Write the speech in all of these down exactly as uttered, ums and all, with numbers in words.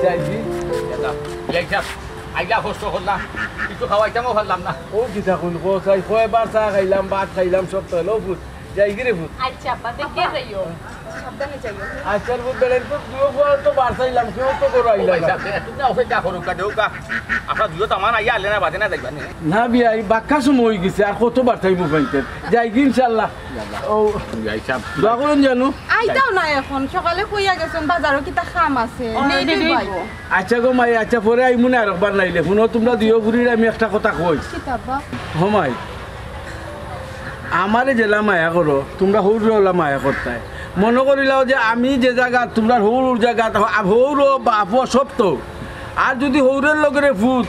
যাইগি? বিয়াই সাব, আইলা কষ্ট করলাম, কিছু খাওয়াইতামও পারলাম না। ও কিতা কইন, কও চাই, কয়বার চা খাইলাম, ভাত খাইলাম, সব তো অইলো ফুত। যাইগি রে ফুত? আচ্ছা, আব্বা, দেখে যাইও। সাবধানে যাইও। আচ্ছা, ফুত, বেড়াইন তো দুইও ফুয়ার তো বার চাইলাম, কেউ তো করো আইলা না। সাব, তুমি অপেক্ষা করো, কা দেও কা। আপনারা দুইও তো আমার আইয়া আলে না, বাদে না যাইবা নে। না বিয়াই, বাক্কা সময় অই গেছে, আর কত বার চাইমু পাইতে। যাইগি ইনশাআল্লাহ। ও, বিয়াই সাব। দোয়া করইন জানু। আইতাও না এখন, সকালে কইয়া গেছইন, বাজারো কিতা কাম আছে। ও, নেই রে রে ভাই। আইবো। আচ্ছা গো মাই, আচ্ছা পরে আইমু নে আরকবার নাইলে। হুনো, তুমরা দুইও ফুরির আমি একটা কথা কই। কিতা বা? হো মাই, আমারে যেলা মায়া করো, তুমরা হউররে অলা মায়া করতায়। মনো করিলাও যে আমি যে জাগাত, তুমরার হউর জাগাত, আ-, হউরও বাপও সব তো। আর যুদি হউরর লগে রে ফুত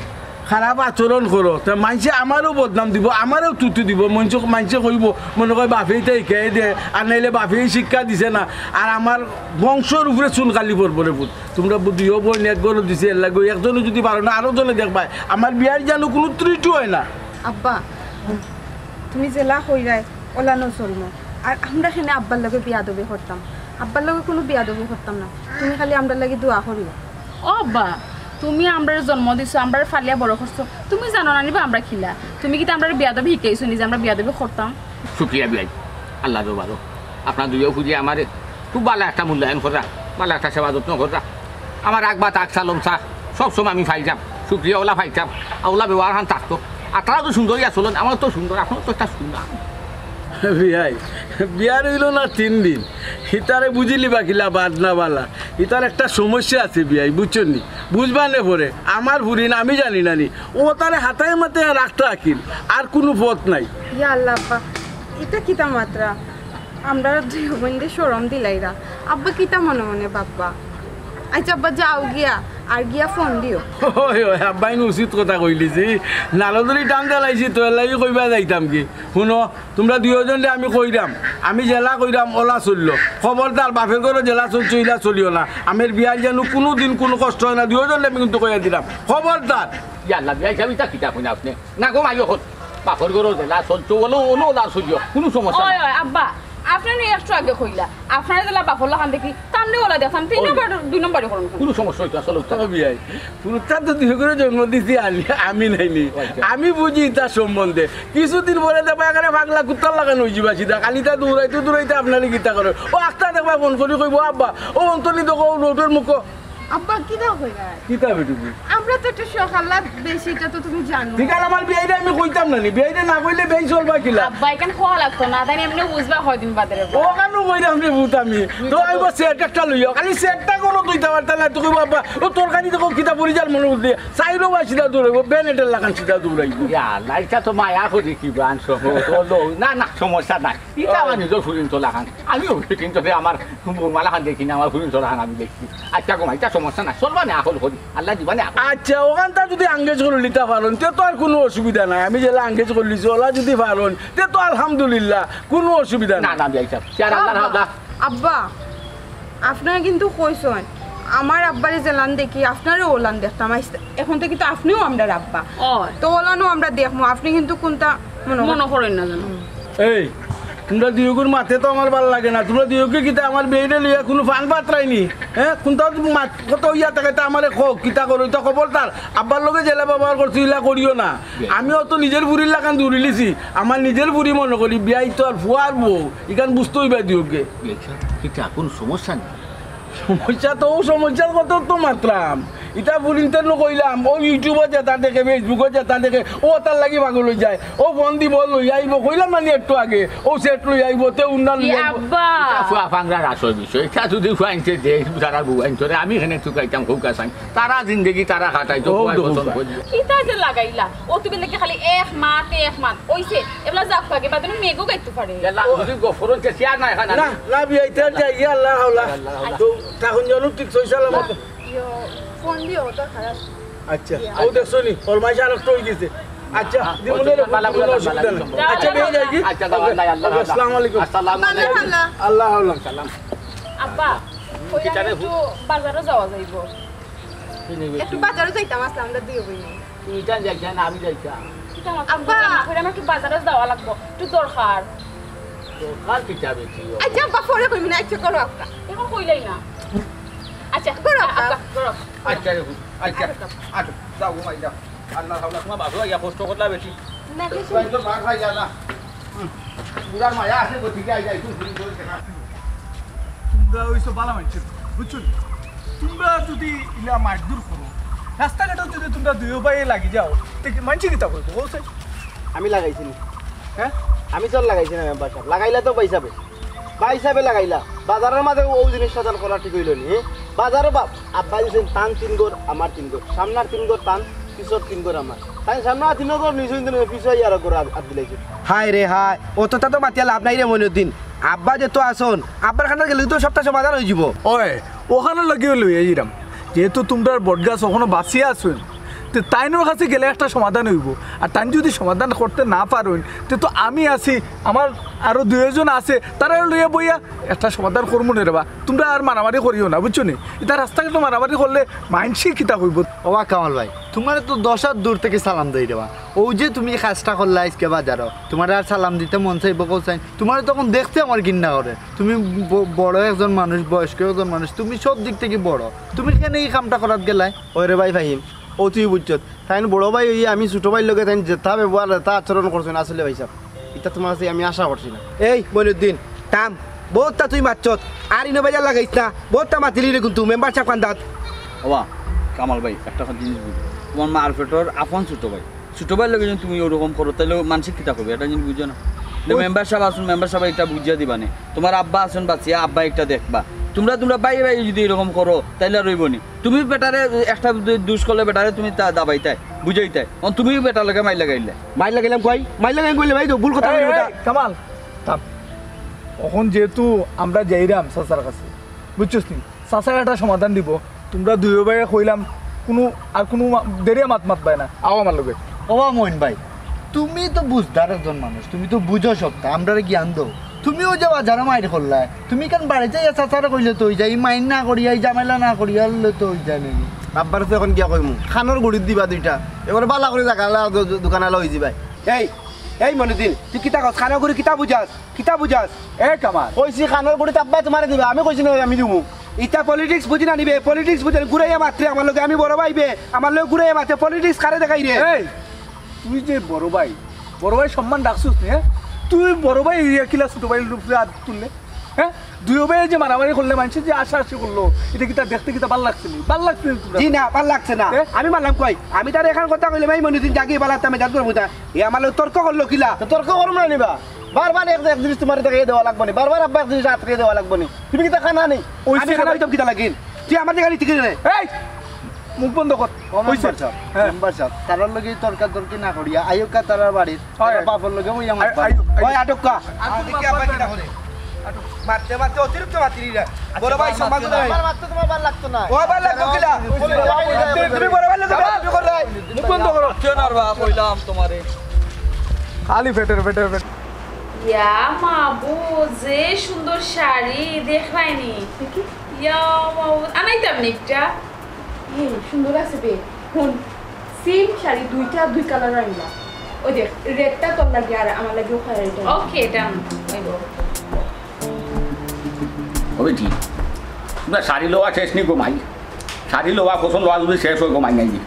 খারাপ আচরণ করো, তে মাইনষে আমারেও বদনাম দিবো, আমারেও তুতি দিবো। মাইনষে, মাইনষে কইবো, মনো কয় বাপেই তাই খেয়ে দে, আর নাইলে বাপেই শিক্ষা দিছে না, আর আমার বংশর উপরে চুন কালি পড়বো রে ফুত। তুমরা বু-, দুইও বইন এক ঘরো দিছে, এর লাগি একজনে যুদি পারো না, আরো জনে দেখবায়। আমার বিয়ার জানু কুনু ত্রুটি অয় না। আব্বা, তুমি যেলা কইরায়, অলা নু চলমু। আর আমরা কেনে আব্বার লগে বিয়াদবি করতাম? আব্বার লগে কুনু বিয়াদবি করতাম না। তুমি খালি আমরার লাগি দোয়া করিও। ও আব্বা, তুমি আমরারে জন্ম দিছো, আমরারে ফালিয়া বড় করছো, তুমি জানো না নি বা আমরা কিলা? তুমি কিতা আমরারে বিয়াদবি হিকাইছো নি যে আমরা বিয়াদবি করতাম? শুক্রিয়া বিয়াই, আল্লাহ দরবারো। আপনারা দুইও ফুরিয়ে আমারে খুব ভালা একটা মূল্যায়ন কররা, ভালা একটা সেবা যত্ন কররা। আমার আগ বাত আগ চা লম চা সব সময় আমি পাইতাম, শুক্রিয়া অলা পাইতাম, অলা ব্যবহার খান থাকতো। আর তারা তো সুন্দরই আসলেন, আমার তো সুন্দর, আপনার তো একটা সুন্দর। বিয়াই, বিয়ার অইলো না তিন দিন, হিতারে বুঝিলিবা কিলা বাদ না বালা। হিতার একটা সমস্যা আছে বিয়াই, বুঝছো নি? বুঝবা নে পরে, আমার ফুরিন আমি জানি না নি। ও তারে হাতায় মাতে রাখতা কিন, আর কুনু পথ নাই। ইয়া আল্লাহ আব্বা, ইতা কিতা মাতরা? আমরা দুই বইনরে শরম দিলাইরা। আব্বা কিতা মনে মনে ভাববা? আচ্ছা আব্বা, যাও গিয়া, আর গিয়া ফোন দিও। ওই, ওই, আব্বাইন উচিত কথা কইলিছি। নালদরি টান দিলাইছি তো, এর লাগি কইবা যাইতাম কি? হুনো, তুমরা দুইওজনরে আমি কইরাম, আমি যেলা কইরাম অলা চললো। খবরদার, বাপের ঘরো যেলা চলছো, ইলা চলিও না। আমার বিয়ার জানু কুনু দিন কুনু কষ্ট অয় না, দুইওজনরে আমি কিন্তু কইয়া দিরাম। খবরদার। ইয়া আল্লাহ, বিয়াই সাব, ইতা কিতা কইন আপনে? না গো মাই অখন, বাপর ঘরো যেলা চলছো, অনো, অনো অলা চলিও, কুনু সমস্যা ওই, নাই। ওই, আব্বা, আপনে নু একটু আগে কইলা, আপনারে যেলা বাপর লাখান দেখি, তানরে অলা দেখতাম, তিন ওই। নম্বর, দুই নম্বরই করইন। কুনু সমস্যা অইতো না, চলো, চলো। ও বিয়াই, ফুরুত্তা তো দুই করে জন্ম দিছি আলি, আমি নাইনি। আচ্ছা। আমি বুঝি ইতা সম্বন্ধে। কিছুদিন পরে দেখবা একেবারে পাগলা কুত্তার লাখান অইযিবা সিধা। খালি তা দৌড়াইতে দৌড়াইতে আপনারে কিতা করে। ও আখতা দেখবা ফোন করি কইবো, "আব্বা, ও অন্তনি দেখো, ও রোডর মুখো।" আব্বা, কিতা কইরা? কিতা বেটুকি? আমরা তো একটু সকাল্লা বেশি, ইটা তো তুমি জানো। ঠিক আছে, আমার বিয়াইরে আমি কইতাম না নি, বিয়াইরে না কইলে বেই চলবা কিলা? আব্বা, ইখান কওয়া লাগতো না, তাইন এমনে বুঝবা কয়দিন বাদে রে বা। ও কেন কইরাম রে ফুত আমি? তো আইবো সেট একটা লইয়া, খালি সেটটা কোনো দুইটা পারতা না, তো কইবো, "আব্বা, ও তরকারি দেখো কিতা পড়ি যার মনে বুঝলি?" চাইরো বা সিধা দৌড়াইবো, বেনেটের লাখান সিধা দৌড়াইবো। ইয়া আল্লাহ, ইটা তো মায়া করি কি বান সহ, তো লো-, না, না, সমস্যা নাই। ইটা আমার নিজর ফুরিন্তর লাখান। আমিও কিন্তু আমার বৌমা লাখান দেখি না, আমার ফুরিন্তর লাখান আমি দেখি। আচ্ছা গো মাই, ইটা সমস্যা নাই, চলবা না, আকল করি, আল্লাহ দিবা না, আকল। আচ্ছা, অখানতা যুদি আঙ্গেজ করিলিতা পারইন, তে তো আর কুনু অসুবিধা নাই। আমি যেলা আঙ্গেজ করিলিছি, অলা যুদি পারইন, তে তো আলহামদুলিল্লাহ, কুনু অসুবিধা না, নাই। না, বিয়াই সাব, সে আর আল্লাহর আব্বা, হাওলা। আব্বা, আপনারা কিন্তু কইছইন, আমার আব্বারে যেলান দেখি, আপনারেও অলান দেখতাম। আইস-, এখন থাকি তো আপনেও আমরার আব্বা। অয়। তো অলানও আমরা দেখমু, আপনে কিন্তু কুনতা মনো মনো করইন না যেন। এই, তুমরা দুইওগুর মাতে তো আমার ভালা লাগে না। তুমরা দুইওগু কিতা আমার বিয়াইরে লইয়া কুনু ফান পাতরায়নি? হ্যাঁ, কুনতা মাত-, কত অইয়া থাকে তা আমারে কও, কিতা করো, ইতা খবরদার। আব্বার লগে যেলা ব্যবহার করছো, ইলা করিও না। আমি অত নিজর ফুরির লাখান দৌড়িলিছি, আমার নিজর ফুরি মনো করি, বিয়াই তো আর ফুয়ার বউ, ইখান বুঝতে অইবা দুইওগুয়ে। ইটা কুনু সমস্যা নাই। সমস্যা তো, অউ সমস্যার কথা তো মাতরাম। ইতা ফুরিন্তরে নু কইলাম, অউ YouTube-ও যেতা দেখে, Facebook-ও যেতা দেখে, অউ তার লাগি পাগল অইযায়। অউ ফোন দিবো, লইয়া আইবো, কইলাম না নি একটু আগে, অউ সেট লইয়া আইবো, তে উন্ডা লইয়া আইবো। আব্বা। ইটা ফুয়া ফাংরার আসল বিষয়। ইটা যুদি ফুয়াইন্তে দেয়, তারার বউয়াইন্তরে, আমি কেনে তুকাইতাম, কউক্কা চাইন। তারা জিন্দেগি তারা কাটাইতো, অউ ফুয়ায় দেখো পছন্দ ফুয়া। করি। কিতা যে লাগাইলা? অউ তুমি দেখি খালি এক মাত, এক মাত। অইছে, এবলা যাউক আগে, বাদে মেঘও গাইতে পারে। ইয়াল্লা, যুদি গফরন কে চেয়ার না এখানে। না, না, বিয়াই, ইতা যাই, ইয়া আল্লাহ, হাওলা। আল্লাহ, হাওলা। তো, তখন জানো ঠিক সই সালামত। ইয়ো, ফোন দিও, দরকার আছে। আচ্ছা, ইয়া। অউ দেখছো নি, ফরমাইশ আরোকটা অই গেছে। আচ্ছা, হ্যাঁ, দিমুনে রে, বালা, বালা, অসুবিধা নাই। বালা, আচ্ছা, বালা। বিয়াই যাই কি? আচ্ছা, আল্লাহ, আল্লাহ, আল্লাহ। আসসালামু আলাইকুম। আসসালামু আলাইকুম। আল্লাহ, আল্লাহ। সালাম। আব্বা, কইলাম কিতারে একটু বাজারো যাওয়া যাইবো। কি নিবে? একটু বাজারো যাইতাম, আসলাম আমরা দুই বইন। তুমি ইটা যাইতা না, আমি যাইতাম। কিতা আমার আব্বা! কইলাম, আমার একটু বাজারো যাওয়া লাগবো, একটু দরকার। দরকার কিতা বেটি? আচ্ছা, আব্বা, পরে কইমু না, আচ্ছা, করো আব্বা। এখন কইলাই না। আচ্ছা রে, আচ্ছা, আচ্ছা, যাও ঘুমাই যাও। আল্লাহ, আল্লাহ, তোমার বাবু আইয়া কষ্ট করলা বেশি। না, কিছু তো একদম বার খাই যা না। হুম। বুড়ার মায়া আছে, গো, ঠিক আছে, একটু ঘুরি ঘুরি দেখা। তোমরা অইছো বালা মানষর, বুঝছো নি? তোমরা যদি ইলা মারধর করো, রাস্তাঘাটে যদি তোমরা দুইও ভাইয়ে লাগি যাও, তে মানষে কিতা কইবো, কও চাই? আমি লাগাইছি নি। হ্যাঁ? আমি তো আর লাগাইছি না মেম্বার সাব। লাগাইলা তো ভাইসাবে। ভাইসাবে লাগাইলা। বাজারর মাঝে অউ জিনিস সাজান করা ঠিক অইলো নি, হ্যাঁ? বাজারো বাপ, আব্বায় দিছইন তান তিন ঘর, আমার তিন ঘর। সামনার তিন ঘর তান, পিছর তিন ঘর আমার। তাইন সামনার তিন ঘর নিছইন, পিছে আইয়া আরো ঘর আত দিলাইছইন। হায় রে হায়, অততা তো মাতিয়া লাভ নাই রে মইনুদ্দিন। আব্বা যেহেতু আছইন, আব্বার কান্দাত গেলে তো সবটা সমাধান অইযিবো। ওই, অখানর লাগিও লইয়া আইরাম। যেহেতু তোমরার বটগাছ অখনো বাঁচিয়া আছইন, তে তাইনর কাছে গেলে একটা সমাধান অইবো। আর তাইন যদি সমাধান করতে না পারইন, তে তো আমি আছি, আমার আরো দুইজন আছে, তারারে লইয়া বইয়া একটা সমাধান করমু নে রে বা। তোমরা আর মারামারি করিও না, বুঝছো নি? ইতা রাস্তাঘাটো মারামারি করলে মানষে কিতা কইবো? ওবা কামাল ভাই, তুমারে তো দশ হাত দূর থাকি সালাম দেই রে বা। অউ যে তুমি কাজটা করলা আইজকে বাজারো, তুমারে আর সালাম দিতে মন চাইবো কও চাই? তুমারে তখন দেখতে আমার ঘিন্না করে। তুমি ব-, বড় একজন মানুষ, বয়স্ক একজন মানুষ, তুমি সব দিক থাকি বড়। তুমি কেনে ই কামটা করাত গেলায়? ওই রে ভাই ফাহিম, অউ তুই বুঝছত। তাইন বড় ভাই অইয়া আমি ছোট ভাইর লগে তাইন যেতা ব্যবহার, যেতা আচরণ করছইন, আসলে ভাইসাব, ইতা তুমার কাছে আমি আশা করছি না। এই মইনুদ্দিন, থাম, বউততা তুই মাতছত, আর ইনো বাজার লাগাইছ না, বউততা মাতিলি রে কিন্তু মেম্বার সাব কান্দাত। ওবা, কামাল ভাই, একটা জিনিস বুঝো, তুমার মার পেটর আপন ছোট ভাই, ছোট ভাইর লগে যদি তুমি অরকম করো, তাইলে মানষে কিতা কইবো, এটা জিনিস বুঝো না? তে ওই মেম্বার সাব আছইন, মেম্বার সাবে ইটা বুঝিয়া দিবা নে। তুমার আব্বা আছইন বাঁচিয়া, আব্বায় ইটা দেখবা। তুমরা, তুমরা ভাইয়ে ভাইয়ে যদি অরকম করো, তাইলে আর অইবো নি? তুমি বেটারে একটা দু-, দুষ করলে বেটারে তুমি তা দাবাইতায়, বুঝাইতায়। অখন তুমিও বেটার লগে মাইর লাগাইলে। মাইর লাগাইলাম কই? মাইর লাগাইলাম কইলে ভাই তো ভুল কথা এই, কইলি বেটা। এই, কামাল, থাম। অখন যেহেতু আমরা যাইরাম চাচার কাছে, বুঝছস নি? চাচায় একটা সমাধান দিবো। তুমরা দুইও ভাইয়ে কইলাম, কুনু আর কুনু মা-, দেরিয়া মাত মাতবায় না। আও আমার লগে। ওবা মইন ভাই, তুমি তো বুঝদার একজন মানুষ, তুমি তো বুঝো সবটা, আমরারে জ্ঞান দেও। তুমিও যে বাজারো মাইর করলায়, তুমি কেন বাড়িত যাইয়া চাচারে কইলে তো অইযায়, ই মাইর না করিয়া, ই ঝামেলা না করিয়া অইলে তো অইযায় নাকি? আব্বারে তো অখন গিয়া কইমু, কানর গুড়িত দিবা দুইটা, এবার বালা করি জাগাআলা দো-, দো-, দোকানআলা অইযিবায়। এই, এই মইনুদ্দিন, তুই কিতা কস? কানর গুড়ি কিতা বুঝাস? কিতা বুঝাস? এ কামাল। কইছি কানর গুড়িত আব্বায় তুমারে দিবা, আমি কইছি না আমি দিমু। ইতা politics বুঝি না নি বে, politics বুঝি না, ঘুরাইয়া মাতরে আমার লগে, আমি বড় ভাই বে, আমার লগে ঘুরাইয়া মাতরে, politics কারে দেখাইরে? এই, তুই যে বড় ভাই, বড় ভাই সম্মান রাখছস নি, হ্যাঁ? তুই বড় ভাই অইয়া কিলা ছোট ভাইর উপরে আত তুললে, হ্যাঁ? দুইও ভাইয়ে যে মারামারি করলে, মানষে যে আশাআশি করলো, ইটা কিতা দেখতে কিতা ভালা লাগছে নি? ভালা লাগছে নি তোর? জি না, ভালা লাগছে না। এ? আমি মানলাম কই? আমি তারে এখান কথা কইলে, ভাই মইনুদ্দিন জাগি বালা, আমি জাত করবো তা। এ আমার লগে তর্ক করলো কিলা? তো তর্ক করমু না নি বা? বারবার এক, এক জিনিস তুমারে দেখাইয়া দেওয়া লাগবো নি, বারবার আব্বা এক জিনিস আটকাইয়া দেওয়া লাগবো নি। তুমি কিতা কানা নি? ওই আমি সে কানা অইতাম কিতা লাগিন? তুই আমার জাগা নিতে কিরে? এই! মুখ বন্ধ কর। ও মেম্বার সাব, হ্যাঁ। মেম্বার সাব, তারার লগে তর্কাতর্কি না করিয়া আইউক্কা তারার বাড়িত, হয়। তারার বাপর লগে বইয়া মাত আই-, আই-, আই-, ওই আটক্কা। আর তুমি আব্বা কিতা করে? মারতে মারতে অতিরিক্ত মাতিলি না। বড় ভাই সম্মান করে। আমার মারতে তোমার ভালা লাগতো না। ও ভালা লাগতো কিলা? তুমি, তুমি বড় ভাই লগে মারামারি করো। মুখ বন্ধ করো। কেন আর বা কইলাম তোমারে? খালি পেটের, পেটের, পেট। ইয়া মাবুদ, যে সুন্দর শাড়ি দেখলায়নি। দেখি। ইয়া মাবুদ, আনাইতাম নি একটা। হুম, সুন্দর আছে বে। হুন, same শাড়ি দুইটা, দুই colour আনলা। ওই দেখ, redটা তোর লাগি আর আমার লাগি ওই colour এটা। Okay, done। ওই গো। ওই জি, তোমরা শাড়ি লওয়া শেষ নি গো মাই? শাড়ি লওয়া, পছন্দ লওয়া যদি শেষ হয় গো মাই নাই নি?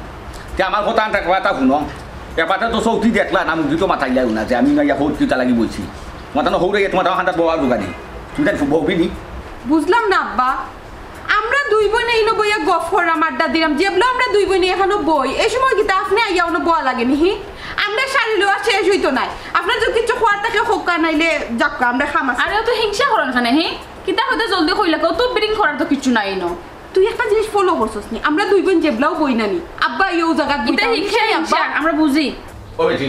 তে আমার কথা আনতে কথা হুনো। এপাতে তো চৌকি দেখলা না, মুখি তো মাথায় যাও না যে আমি না ইয়া হৌর কিতা লাগি বইছি। তোমার তো হৌরে তোমার হান্দাত বওয়া যোগানি। তুমি তাই বউবি নি? বুঝলাম না আব্বা। আমরা দুই বইনে ইনো বইয়া গফ করলাম, আড্ডা দিলাম, যেবলা আমরা দুই বইনে এখানো বই, এই সময় কিতা আপনে আইয়া অনো বওয়া লাগে নি? হি? আমরা শাড়ি লওয়া শেষ অইতো নায়। আপনার যদি কিছু কওয়ার থাকে কউক্কা, নাইলে যাউক্কা, আমরা খাম আছে। আরে অত হিংসা করইন কেনে, হি? কিতা কইতে জলদি কইলা, অত বিরিং করার তো কিচ্ছু নাই ইনো। তুই একটা জিনিস follow করছস নি? আমরা দুই বইন যেবলাউ বই না নি, আব্বা ইউ জাগাত ইতা বইতা হিংসা, অইছে, আব্বা। হিংসা, আমরা বুঝি। ও বেটি,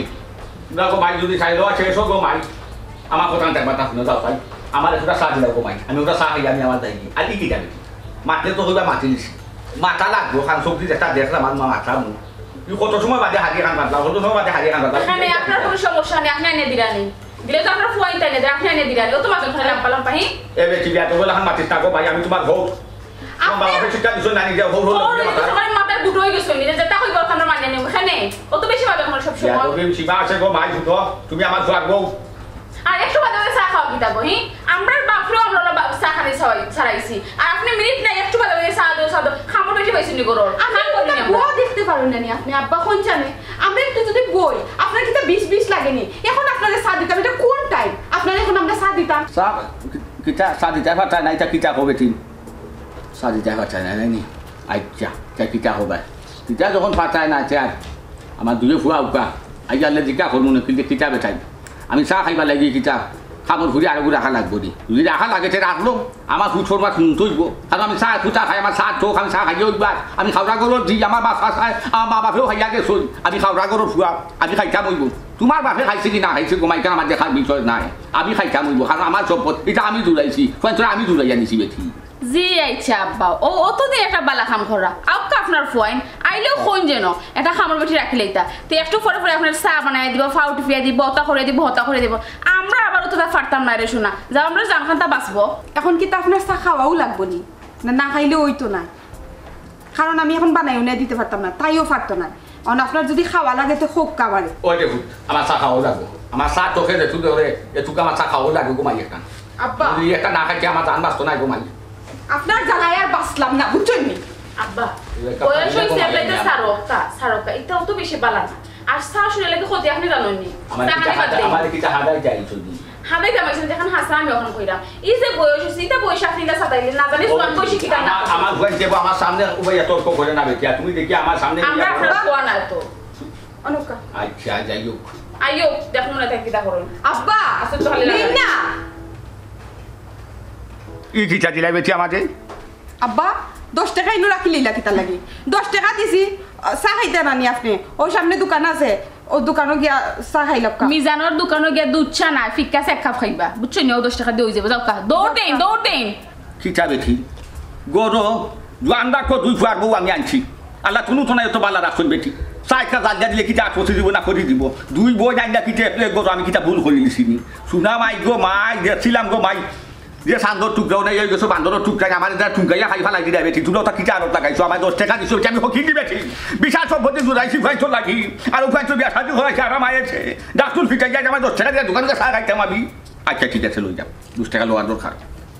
তোমরা গো মাই যদি চাই দেওয়া শেষ হোক গো মাই, আমার কথা দেখবা তা শুনে যাও তাই। আমার একটা চা দিলাও গো মাই, আমি ওটা চা খাই, আমি আমার যাই। আর কি কি যাবে? মাতলে তো কইবা মাতিলিছি। মাথা লাগবো, খান সবজি একটা দেখলাম, আমার মা মাথা মুখ। তুই কত সময় বাদে হারিয়ে খান পাতলা, কত সময় বাদে হারিয়ে খান পাতলা? এখানে আপনার কোনো সমস্যা নেই, আপনি এনে দিলানি। দিলে তো আমরা ফুয়াই তাই না, আপনি এনে দিলানি। ও তো মাথা খালি লাম্পা লাম্পা, হি? এ বেটি, বিয়া তো বলে খান মাতিস না গো ভাই, আমি তোমার হোক। আপনি বাবা, বেশি কাজ শুনে নানি, যাও, হো, হো, হো, হো, হো। সকালে মাথার গুটো হয়ে গেছে, নিজে যেটা কইবা, আমরা মানিয়ে নেব। এখানে অত বেশি মাথা কোনো সব সময়। বিয়া তো বেশি বা আছে গো, মাই ফুটো, তুমি আমার ফুয়ার বউ। আর একটু বাদে বাদে চা খাওয়া কিতা গো, হি? আমরার বাপরেও আমরা অলা বা-, চা খানি ছাড়াই-, ছাড়াইছি। আর আপনে মিনিট নাই, একটু বাদে বাদে চা দেও, চা দেও। খামর বেটি পাইছইন নি ঘরর? আপনে খাম কিতা করি নি আমরা। বুয়া দেখতে পারইন না নি আপনে, আব্বা, কোন জানে? আমরা একটু যদি বই, আপনার কিতা বিশ বিশ লাগে নি? এখন আপনারে চা দিতাম, ইটা কোন টাইম? আপনারে এখন আমরা চা দিতাম? চা, কি-, কিতা চা দিতায় পারতায় না, ইটা কিতা কও বেটি? চা দিতায় পারতায় না, নায় নি? আইচ্ছা, তে কিতা কও বা? কিতা যখন পারতায় না, তে আর আমার দুইও ফুয়া উকা। আইজ আইলে জিকা করমু নে, কিন্তু কিতা বেটাইন? আমি চা খাইবার লাগি কিতা? খামর ফুরি আরোগু রাখা লাগবো নি। যদি রাখা লাগে, তে রাখলো। আমার ফুট ফরমাস হুনতে অইবো। কারণ আমি চা কুতা খাই, আমার চা তো আমি চা খাইয়া অইবার। আমি খাওরা ঘরর ঝি, আমার বাপ খায়, আমার মা বাপেও খাইয়া গেছইন। আমি খাওরা ঘরর ফুয়া, আমি খাইতাম অইবো। তুমার বাপে খাইছে কি না খাইছে, গো মাই, ইখান আমার দেখার বিষয় নায়। আমি খাইতাম অইবো, কারণ আমার সম্পদ, ইটা আমি জুড়াইছি, পঞ্চরা আমি জুড়াইয়া নিছি বেটি। জি, আইচ্ছা আব্বা, ও, অত দি একটা বালা কাম কররা। আউক্কা আপনার ফুয়াইন, আইলেও কইন যেন, একটা খামর বেটি রাখিলাইতা। তে একটু পরে পরে আপনার চা বানাইয়া দিবো, ফাউ টিপিয়া দিবো, অতা করিয়া দিবো, হতা করিয়া দিবো। আমরা আবার অততা পারতাম নায় রে সোনা। যাও, আমরার জানখানতা বাঁচবো। এখন কিতা আপনার চা খাওয়াও লাগবো নি? না, না খাইলে অইতো নায়। কারণ আমি এখন বানাইও না দিতে পারতাম না, তাইও পারতো না। এখন আপনার যদি খাওয়া লাগে, তে কউক্কা আমারে। ওই দেখো, আমার চা খাওয়া লাগবো। আমার চা চোখে দেখো ধরে, এটুকু আমার চা খাওয়া লাগবো, গো মাই, একটা। আব্বা। যদি একটা না খাইতে আমার জান বাঁচতো নায়, গো মাই। আপনার জ্বালায় আর বাঁচলাম না, বুঝছইন নি? আব্বা, এই একটা বয়স পানি অইছে, লাগবো, আপনি তো মাই। ছাড়উক্কা, ছাড়উক্কা। ইটাও তো বেশি বালা না। আর চা শরীরর লাগি ক্ষতি, আপনে জানইন নি? আমার চা কিতা খানি বাদ হাদা-, দেইন। আমার কিতা হাদাই যায় চলি? হাদাই দামাইছেন যেখান হাছা আমি অখন কইরাম। ই যে বয়স অইছে, ইটা বয়স আপনে ইলা সাতাইলে না জানি আমার, জোয়ান বয়সে কিতা না আমার, করে। আমার ফুয়াইন যে আমার সামনে উবাইয়া তর্ক করে না বেটি, আর তুমি দেখি আমার সামনে আমরা উবাইয়া আপনার ফুয়া না তো। অনুকা। আচ্ছা, যাই হোক। আইও, দেখো না তাই কিতা করইন। আব্বা, আসলে তো খালি নিন লাগে। না। ই কিতা দিলাই বেটি আমারে? আব্বা, দশ টেকা ইনো রাখিলাইলা কিতার লাগি? দশ টেকা দিছি, আহ, চা খাইতা না নি আপনে? অউ সামনে দোকান আছে, অউ দোকানো গিয়া চা খাইলাউক্কা। মিজানর দোকানো গিয়া দুধ চা না, ফিক্কা চা এক কাপ খাইবা। বুঝছো নি? অউ দশ টেকা দিয়া অইযাইবো। যাউক্কা, দৌড় দেইন, যাউক্কা। দৌড় দেইন। কিতা বেটি? গরো, জোয়ান রাখো, দুই ফুয়ার বউ আমি আনছি। আল্লায় কুনু তো নাই, অত বালা রাখছইন বেটি। চা একটা জাল দিয়া দিলে কিতা আর পচি দিব না, করি দিব। দুই বউ আইনা কিতা এক গরো, আমি কিতা ভুল করিলিছি নি? সোনা মাই গো মাই, দেখছিলাম গো মাই। যে চান্দর টুকরাও নাই, অই গেছো বান্দরর টুকরা, আমারে যা টুকাইয়া খাই ফালাই দিলা বেটি, তুমরা অতা কিতা আরত লাগাইছো, আমায় দশ টেকা দিছো, বেটি, আমি ফকির নি বেটি, বিশাল সম্পত্তি জুড়াইছি ফুয়াইন্তর লাগি, আর ফুয়াইন্তর বিয়া শাদি করাইছি, আর আমায় আছে, ডাক্তুর ফিটাই যায়, আমায় দশ টেকা দিয়া দোকানো চা খাইতাম আমি। আচ্ছা, ঠিক আছে, লই যাও, দশ টেকা লওয়ার দরকার,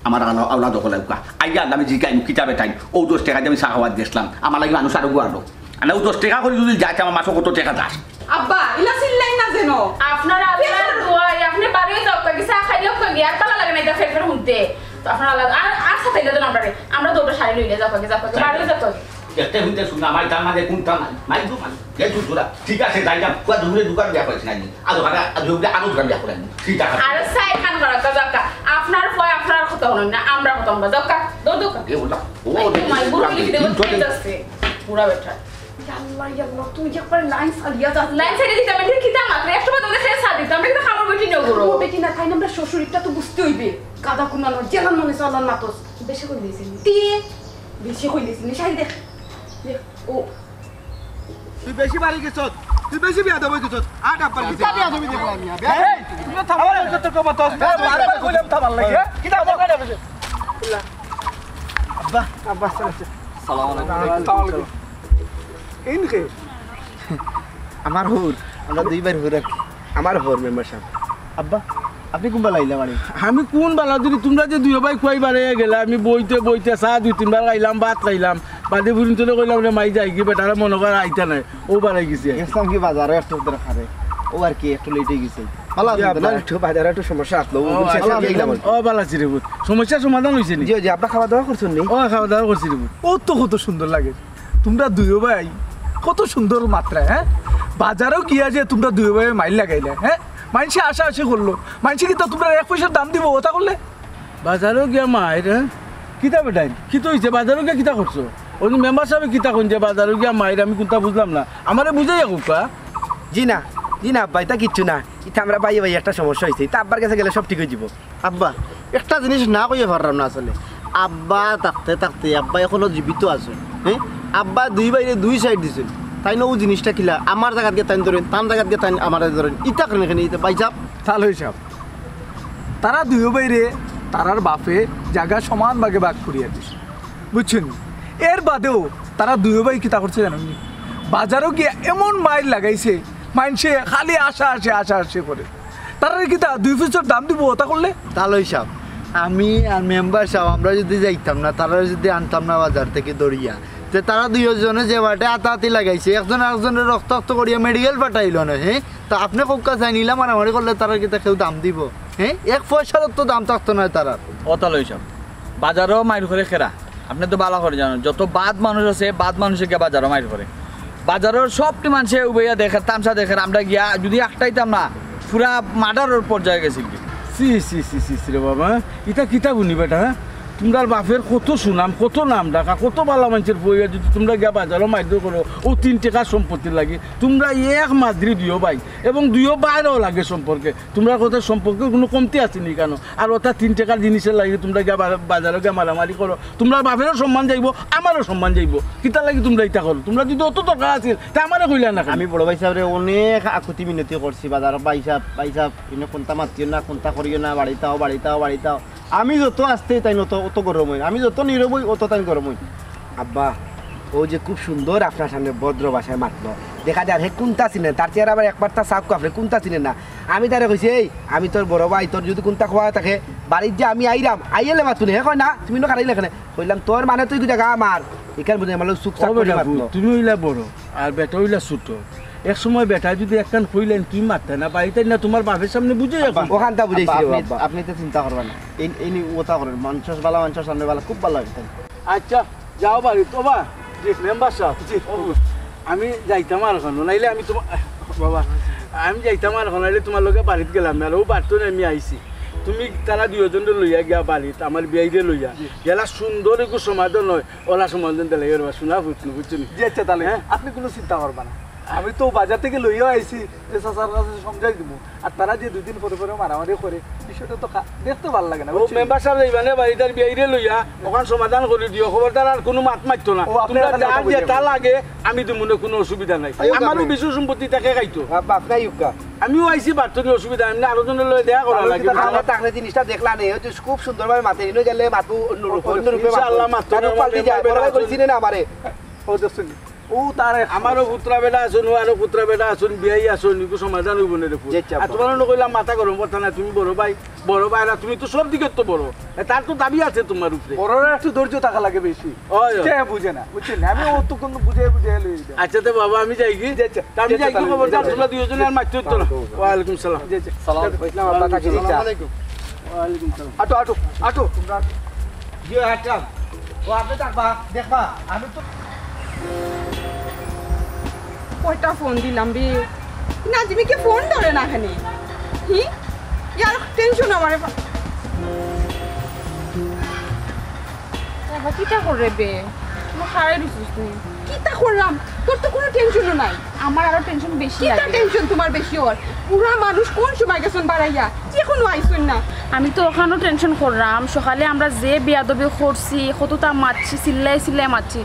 আমার আলা-, আওলাদ অকল আউক্কা, আইয়া আল্লাহ আমি জিকাইমু, কিতা বেটাইন, অউ দশ টেকা দিয়া আমি চা খাওয়াত গেছলাম, আমার লাগি মানুষ আরোগু আরো, আর অউ দশ টেকা করি যদি যাইতে আমার মাসো কত টেকা যায়? আব্বা, ইলা চিল্লাইন না যেন। আপনার আল্লাহর দোয়াই, আপনে বাড়িও যাউক্কা, চা খাইলাউক্কা গিয়া, আর বালা লাগে না ইতা ফের ফের হুনতে। তো আপনার আল্লাহ, আর, আর সাতাইলা দেন আমরারে। আমরা দুইটা শাড়ি লইলে যাউক্কা, যাউক্কা, বাড়িও যাউক্কা। একটা হুনতে শুন না, মাই তার মাঝে কোনটা নাই, মাই তো মাই, এই তো জোড়া। ঠিক আছে, যাই না, কুয়া দুপুরে দোকান বিয়া করেছি না, আজ ওখানে, আজ ওখানে আরো দোকান বিয়া করে আনি। ঠিক আছে। আর সাই খান করা, যাউক্কা। আপনার ফুয়া, আপনার কথা হুনইন না, আমরা কথা হুনবা, যাউক্কা, দৌড় যাউক্কা। এ ওটা, ও, এই তো মাই বুড়া লিখে দেবো, দিন চলে। ঠিক আছে, বুড়া বেটা। ইয়াল্লা, ইয়াল্লা, তুমি যে একবারে লাইন ছাড়িয়া যাও। লাইন ছাড়িয়া দিতাম, এটা কিতা মাত্র? একশো বার তোমাদের খেয়ে ছাড় দিতাম, আমরা কিন্তু খাবার বেটি নিয়ে ঘুরো। ও বেটি না, তাই না আমরা শ্বশুর, এটা তো বুঝতে হইবে। গাদা কুনানো, জেলার মনে চলার মাতস। বেশি করে দিয়েছি। দিয়ে? বেশি কই দিয়েছি, নিশাই দেখ। দেখ, ও। তুই বেশি বাড়ি গেছস, তুই বেশি বেয়াদব হয়ে গেছস। আট আব্বার গেছে। কিতা বেয়াদবি দেখলাম না? এই, তুমি থামাও। আমার তো কত মাতস। বারবার কইলাম থামার লাগি, হ্যাঁ? কিতা আবার কইলাম? আব্বা, আব্বা, আসসালামু আলাইকুম। আসসালামু আলাইকুম। আসসালামু আলাইকুম। এইন কে? আমার হুর, আমরা দুই ভাইর হুর আর কি। আমার হুর মেম্বার সাব। আব্বা, আপনি কোন বালা আইলা বাড়ি? আমি কোন বালা যদি তোমরা যে দুই ভাই কুয়াই বাড়াইয়া গেলা, আমি বইতে বইতে চা দুই তিনবার খাইলাম, ভাত খাইলাম, বাদে বুড়িন তোরে কইলাম রে মাই যাই কি বেটারা মনে কর আইতা নাই, ও বাড়াই গেছি। গেছিলাম কি বাজারে একটু দরকারে, ও আর কি একটু লেট হয়ে গেছে। বালা ইয়া আছেন তো না? বাবা। একটু বাজারে একটু সমস্যা আসলো, ও, বুঝছেন? আচ্ছা, এই গেলাম আর কি। ও, বালা আছি রে পুত। সমস্যার সমাধান হইছে নি? জি, জি, আপনার খাওয়া দাওয়া করছেন নি? ও, খাওয়া দাওয়া করছি রে পুত। ও তো কত সুন্দর লাগে। তোমরা দুইও ভাই কত সুন্দর মাতরায়, হ্যাঁ? বাজারো গিয়া যে তোমরা দুইও ভাই মাইর লাগাইলা, হ্যাঁ? মাইনষে আশা আশি করলো। মাইনষে কিতা তোমরা এক পয়সার দাম দিব, ওটা করলে? বাজারো গিয়া মাইর, হ্যাঁ? কিতা বেটাইন? কিতা হইছে? বাজারো গিয়া কিতা করছো? ওই যে মেম্বার সাবে কিতা কইন যে বাজারো গিয়া মাইর, আমি কোনটা বুঝলাম না। আমারে বুঝাইয়া কউক্কা। জি না, জি না আব্বা, ইতা কিচ্ছু না। ইতা আমরা ভাইয়ে ভাইয়ে একটা সমস্যা হইছে। ইতা আব্বার গেছে গেলে সব ঠিক হয়ে যাব। আব্বা, একটা জিনিস না কইয়া পারলাম না আসলে। আব্বা থাকতে থাকতে, আব্বা এখনো জীবিত আছে, হ্যাঁ? আব্বা দুই ভাইরে দুই সাইড দিছইন। তাইন অউ জিনিসটা কিলা, আমার জাগাত গিয়া তাইন ধরইন, তান জাগাত গিয়া তাইন আমারে ধরইন। ইতা কেনে কেনে ইতা ভাই সাব? তালই সাব, তারা দুইও ভাইরে তারার বাপে জাগা সমান ভাগে ভাগ করিয়া দিছে, বুঝছইন নি? এর বাদেও তারা দুইও ভাই কিতা করছে জানইন নি? বাজারো গিয়া এমন মাইর লাগাইছে, মাইনষে খালি আশা আশে, আশা আশে করে। তারারে কিতা দুই ফুচর দাম দিবো ওটা করলে? তালই সাব, আমি আর মেম্বার সাব, আমরা যুদি যাইতাম না, তারারে যুদি আনতাম না বাজার থাকি ধরিয়া, তে তারা দুইওজনে যে বাটে আতাআতি লাগাইছে, একজন আরকজনরে রক্তাক্ত করিয়া মেডিকেল পাঠাইলো না, হে? তা আপনে কউক্কা চাইন, ইলা মারামারি করলে তারার কিতা কেউ দাম দিবো? হে, এক পয়সারও তো দাম থাকতো নায় তারার। ওটা লই সাব, বাজারো মাইর করে কেরা? আপনে তো ভালা করি জানইন, যত বাদ মানুষ আছে, বাদ মানুষে গিয়া বাজারো মাইর করে। বাজারর সবটি মানষে উবাইয়া দেখের, তামশা দেখের, আমরা গিয়া যুদি আটকাইতাম না, পুরা মার্ডারর পর্যায়ে গেছিলগি। ছি, ছি, ছি, ছি, ছি রে বাবা, ইতা কিতা হুনি বেটা, হে? তুমরার বাপের কত সুনাম, কত নাম ডাকা, কত ভালা মানষর পুয়া, যুদি তুমরা গিয়া বাজারো মাইর করো, অউ তিন টেকার সম্পত্তির লাগি, তুমরা এক মাদ্রি দুইও ভাই, এবং দুইও ভাইরও লাগে সম্পর্কে, তুমরার কথা সম্পর্কে কুনু কমতি আছে নি কেনে? আর ওটা তিন টেকার জিনিসর লাগি তুমরা গিয়া বা-, বাজারো গিয়া মারামারি করো, তুমরার বাপেরও সম্মান যাইবো, আমারও সম্মান যাইবো। কিতার লাগি তুমরা ইতা করো? তুমরার যুদি অত দরকার আছিল, তে আমারে কইলা না কেনে? আমি বড় ভাই সাবরে অনেক আকুতি মিনতি করছি, বাজারো ভাই সাব, ভাই সাব, ইনো কুন্তা মাতিও না, কুন্তা করিও না, বাড়িত আও, বাড়িত আও, বাড়িত আও। আমি যত আস্তে তাইন অত, অত গরম অইন, আমি যত নীরব অই, অত তাইন গরম অইন। আব্বা, অউ যে খুব সুন্দর আপনার সামনে ভদ্র ভাষায় মাতলো, দেখা যার হে কুন্তা চিনে, তার চেহারা আবার একবার তা সাফ কাফরে কুন্তা চিনে না। আমি তারে কইছি, "এই, আমি তোর বড় ভাই, তোর যুদি কুন্তা কওয়া থাকে, বাড়িত যে আমি আইরাম, আইলে মাতুনে।" হে কয়, "না, তুমি ইনো খাড়াইলে কেনে?" কইলাম, "তোর মানে তুই জাগা আমার।" ইখান বুঝে আমার লগে চুপ চাপ ও করি বেটা, মাতলো। তুমি অইলা বড়, আর বেটা অইলা ছোট। এক সময় বেটায় যুদি একখান কইলাইন, তুমি মাততায় না, বাড়িত আইয়া তুমার বাপের সামনে বুঝাইয়া কইবা। অখানতা বুঝাইছি রে আব্বা, আপনে, আব্বা। আপনে তো চিন্তা করবা না। এই, এই নি ওতা করেন, মানষর ভালা, মানষর সামনে ভালা, খুব ভালা অইছে। আচ্ছা, যাও বাড়িত। ওবা, জি, মেম্বার সাব, জি। ও, আমি যাইতাম আর অখন, নাইলে আমি তুমার, বাবা, আমি যাইতাম আর অখন, নাইলে তুমার লগে বাড়িত গেলাম না, আর অউ বাড়িত আমি আইছি। তুমি তারা দুইওজনরে লইয়া গিয়া বাড়িত, আমার বিয়াইরে লইয়া, জি। গেলা সুন্দর একটু সমাধান অয়, ওলা সমাধান দিলাই ওর শোনা বুঝছো, বুঝছো নি? জি, আচ্ছা, তাইলে হ্যাঁ? আপনে কুনু চিন্তা করবা না। আমি তো বাজার থাকি লইয়া আইছি, যে চাচার কাছে সমঝাই দিমু। আর তারা যে দুইদিন পরে পরে মারামারি করে, বিষয়টা তো খা-, দেখতে ভালা লাগে না, ও বুঝছো? মেম্বার সাব যাইবা নে বাড়িত, তার বিয়াইরে লইয়া, অখান সমাধান করি দিও, খবরদার আর কুনু মাত মাতিও না। ও, আপনে তুমরা অখান যার কথা যেতা কইবেন। লাগে, আমি দিমু নে, কুনু অসুবিধা নাই। আইও, আমারও আপনে। বিষয় সম্পত্তি থাকে খাইতো। আব্বা, আপনে আইউক্কা। আমিও আইছি বাড়িত, অসুবিধা নাই, আরকজনর লগে দেখা করা লাগে। তাহলে জিনিসটা দেখলা নে, ওই যে খুব সুন্দরভাবে মাতে, ইনো গেলে মাতবো অন্যরূপ, অন্যরূপে মাতবো। ইনশাআল্লাহ মাতবো, তাহলে মাতবো, পাল্টি যায়, মাতবো, বড় ভাই মাতবো। কইছি নে আমারে। ও, দেখছেন? ও তার আমারও পুত্রা বেটা আছইন, ও আরো পুত্রা বেটা আছইন, বিয়াই আছইন, ইগু সমাধান অইবো নে রে পুত। জি, আচ্ছা, আর আব্বা। তুমার অনো কইলাম মাথা গরম করতা না, তুমি বড় ভাই, বড় ভাই না, তুমি তো সব দিকে তো বড়। এ, তার তো দাবি আছে তুমার উপরে। বড়রা একটু ধৈর্য থাকা লাগে বেশি। ওই, ওই। সে বুঝে না, বুঝছেন? আমি অতক্ষণ বুঝে বুঝে লই দিতাম। আচ্ছা, তে বাবা, আমি যাইগি। জি, আচ্ছা। তে আমি জি, আচ্ছা, যাইগি, তাহলে খবরদার, জি, তোমরা দুইওজনে আর মাতিও না। ওয়ালাইকুম সালাম। জি, জি। সালাম, ওয়ালাইকুম সালাম। ওয়ালাইকুম সালাম। আটো, আটো, আটো। জি, আচ্ছা। ও, আপনে দেখবা, দেখবা, আমি তো কয়টা ফোন দিলাম রে, নাজিমে কি ফোন ধরে না কেনে? হি? ইয়ার টেনশন আমারে বা-, বাবা, কিতা করে বে? তুই খাড়াই রইছিস তুই। কিতা করলাম? তোর তো কুনু টেনশনও নাই। আমার আরো টেনশন বেশি কিতা লাগে। টেনশন তুমার বেশি অর? বুড়া মানুষ কুন সময় গেছইন বাড়াইয়া? এখনো আইছইন না। আমি তো অখানও টেনশন কররাম, সকালে আমরা যে বেয়াদবি করছি, কততা মাতছি, চিল্লাই চিল্লাই মাতছি,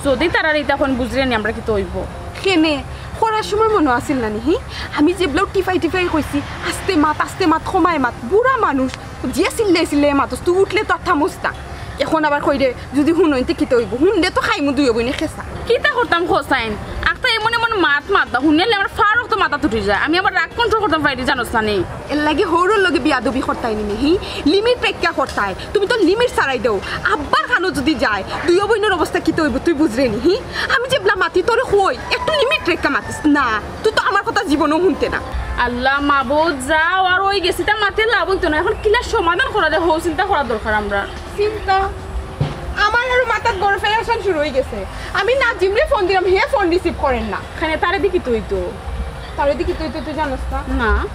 যুদি তারারে ইতা কইন বুঝরে নি আমরা কিতা অইবো? কেনে? করার সময় মনো আছিল না নি, হি? আমি যেবলাউ টিফাই টিফাই কইছি, "আস্তে মাত, আস্তে মাত, কমায় মাত।" বুড়া মানুষ, যে চিল্লাই চিল্লাই মাতস, তুই উঠলে তো আর থামস না। অখন আবার কইরে, যুদি হুনইন তে কিতা অইবো? হুনলে তো খাইমু দুইও বইনে খেছা। কিতা করতাম কছাইন? আখতা এমন এমন মাত মাতবা, হুনলে আমার ফারক তো মাথাত উঠি যায়। আমি আবার রাগ কন্ট্রোল করতাম পারি, জানোস না নি? এরলাগি হউরর লগে বিয়াদবি করতায় নি মি, হি? লিমিট রক্ষা করতায়। তুমি তো লিমিট ছাড়াই দেও। আব্বার কানো যুদি যায়, দুইও বইনর অবস্থা কিতা অইবো তুই বুঝরে নি, হি? আমি যেবলা মাতি তোরে কই, একটু লিমিট রক্ষা মাতিস না। তুই তো আমার কথা জীবনেও হুনতে না। আল্লাহ মাবুদ, যাও, আর অই গেছে, ইতা মাতে লাভ অইতো না। অখন কিলা সমাধান করা যায়, হউ চিন্তা করার দরকার আমরার। চিন্তা? আমার আরো মাথাত বড় পেরেশান শুরু অই গেছে। আমি নাজিমরে ফোন দিলাম, হে ফোন রিসিভ করের না। কেনে, তারে দি কিতা অইতো? তারে দি কিতা অইতো তুই জানোস না? না।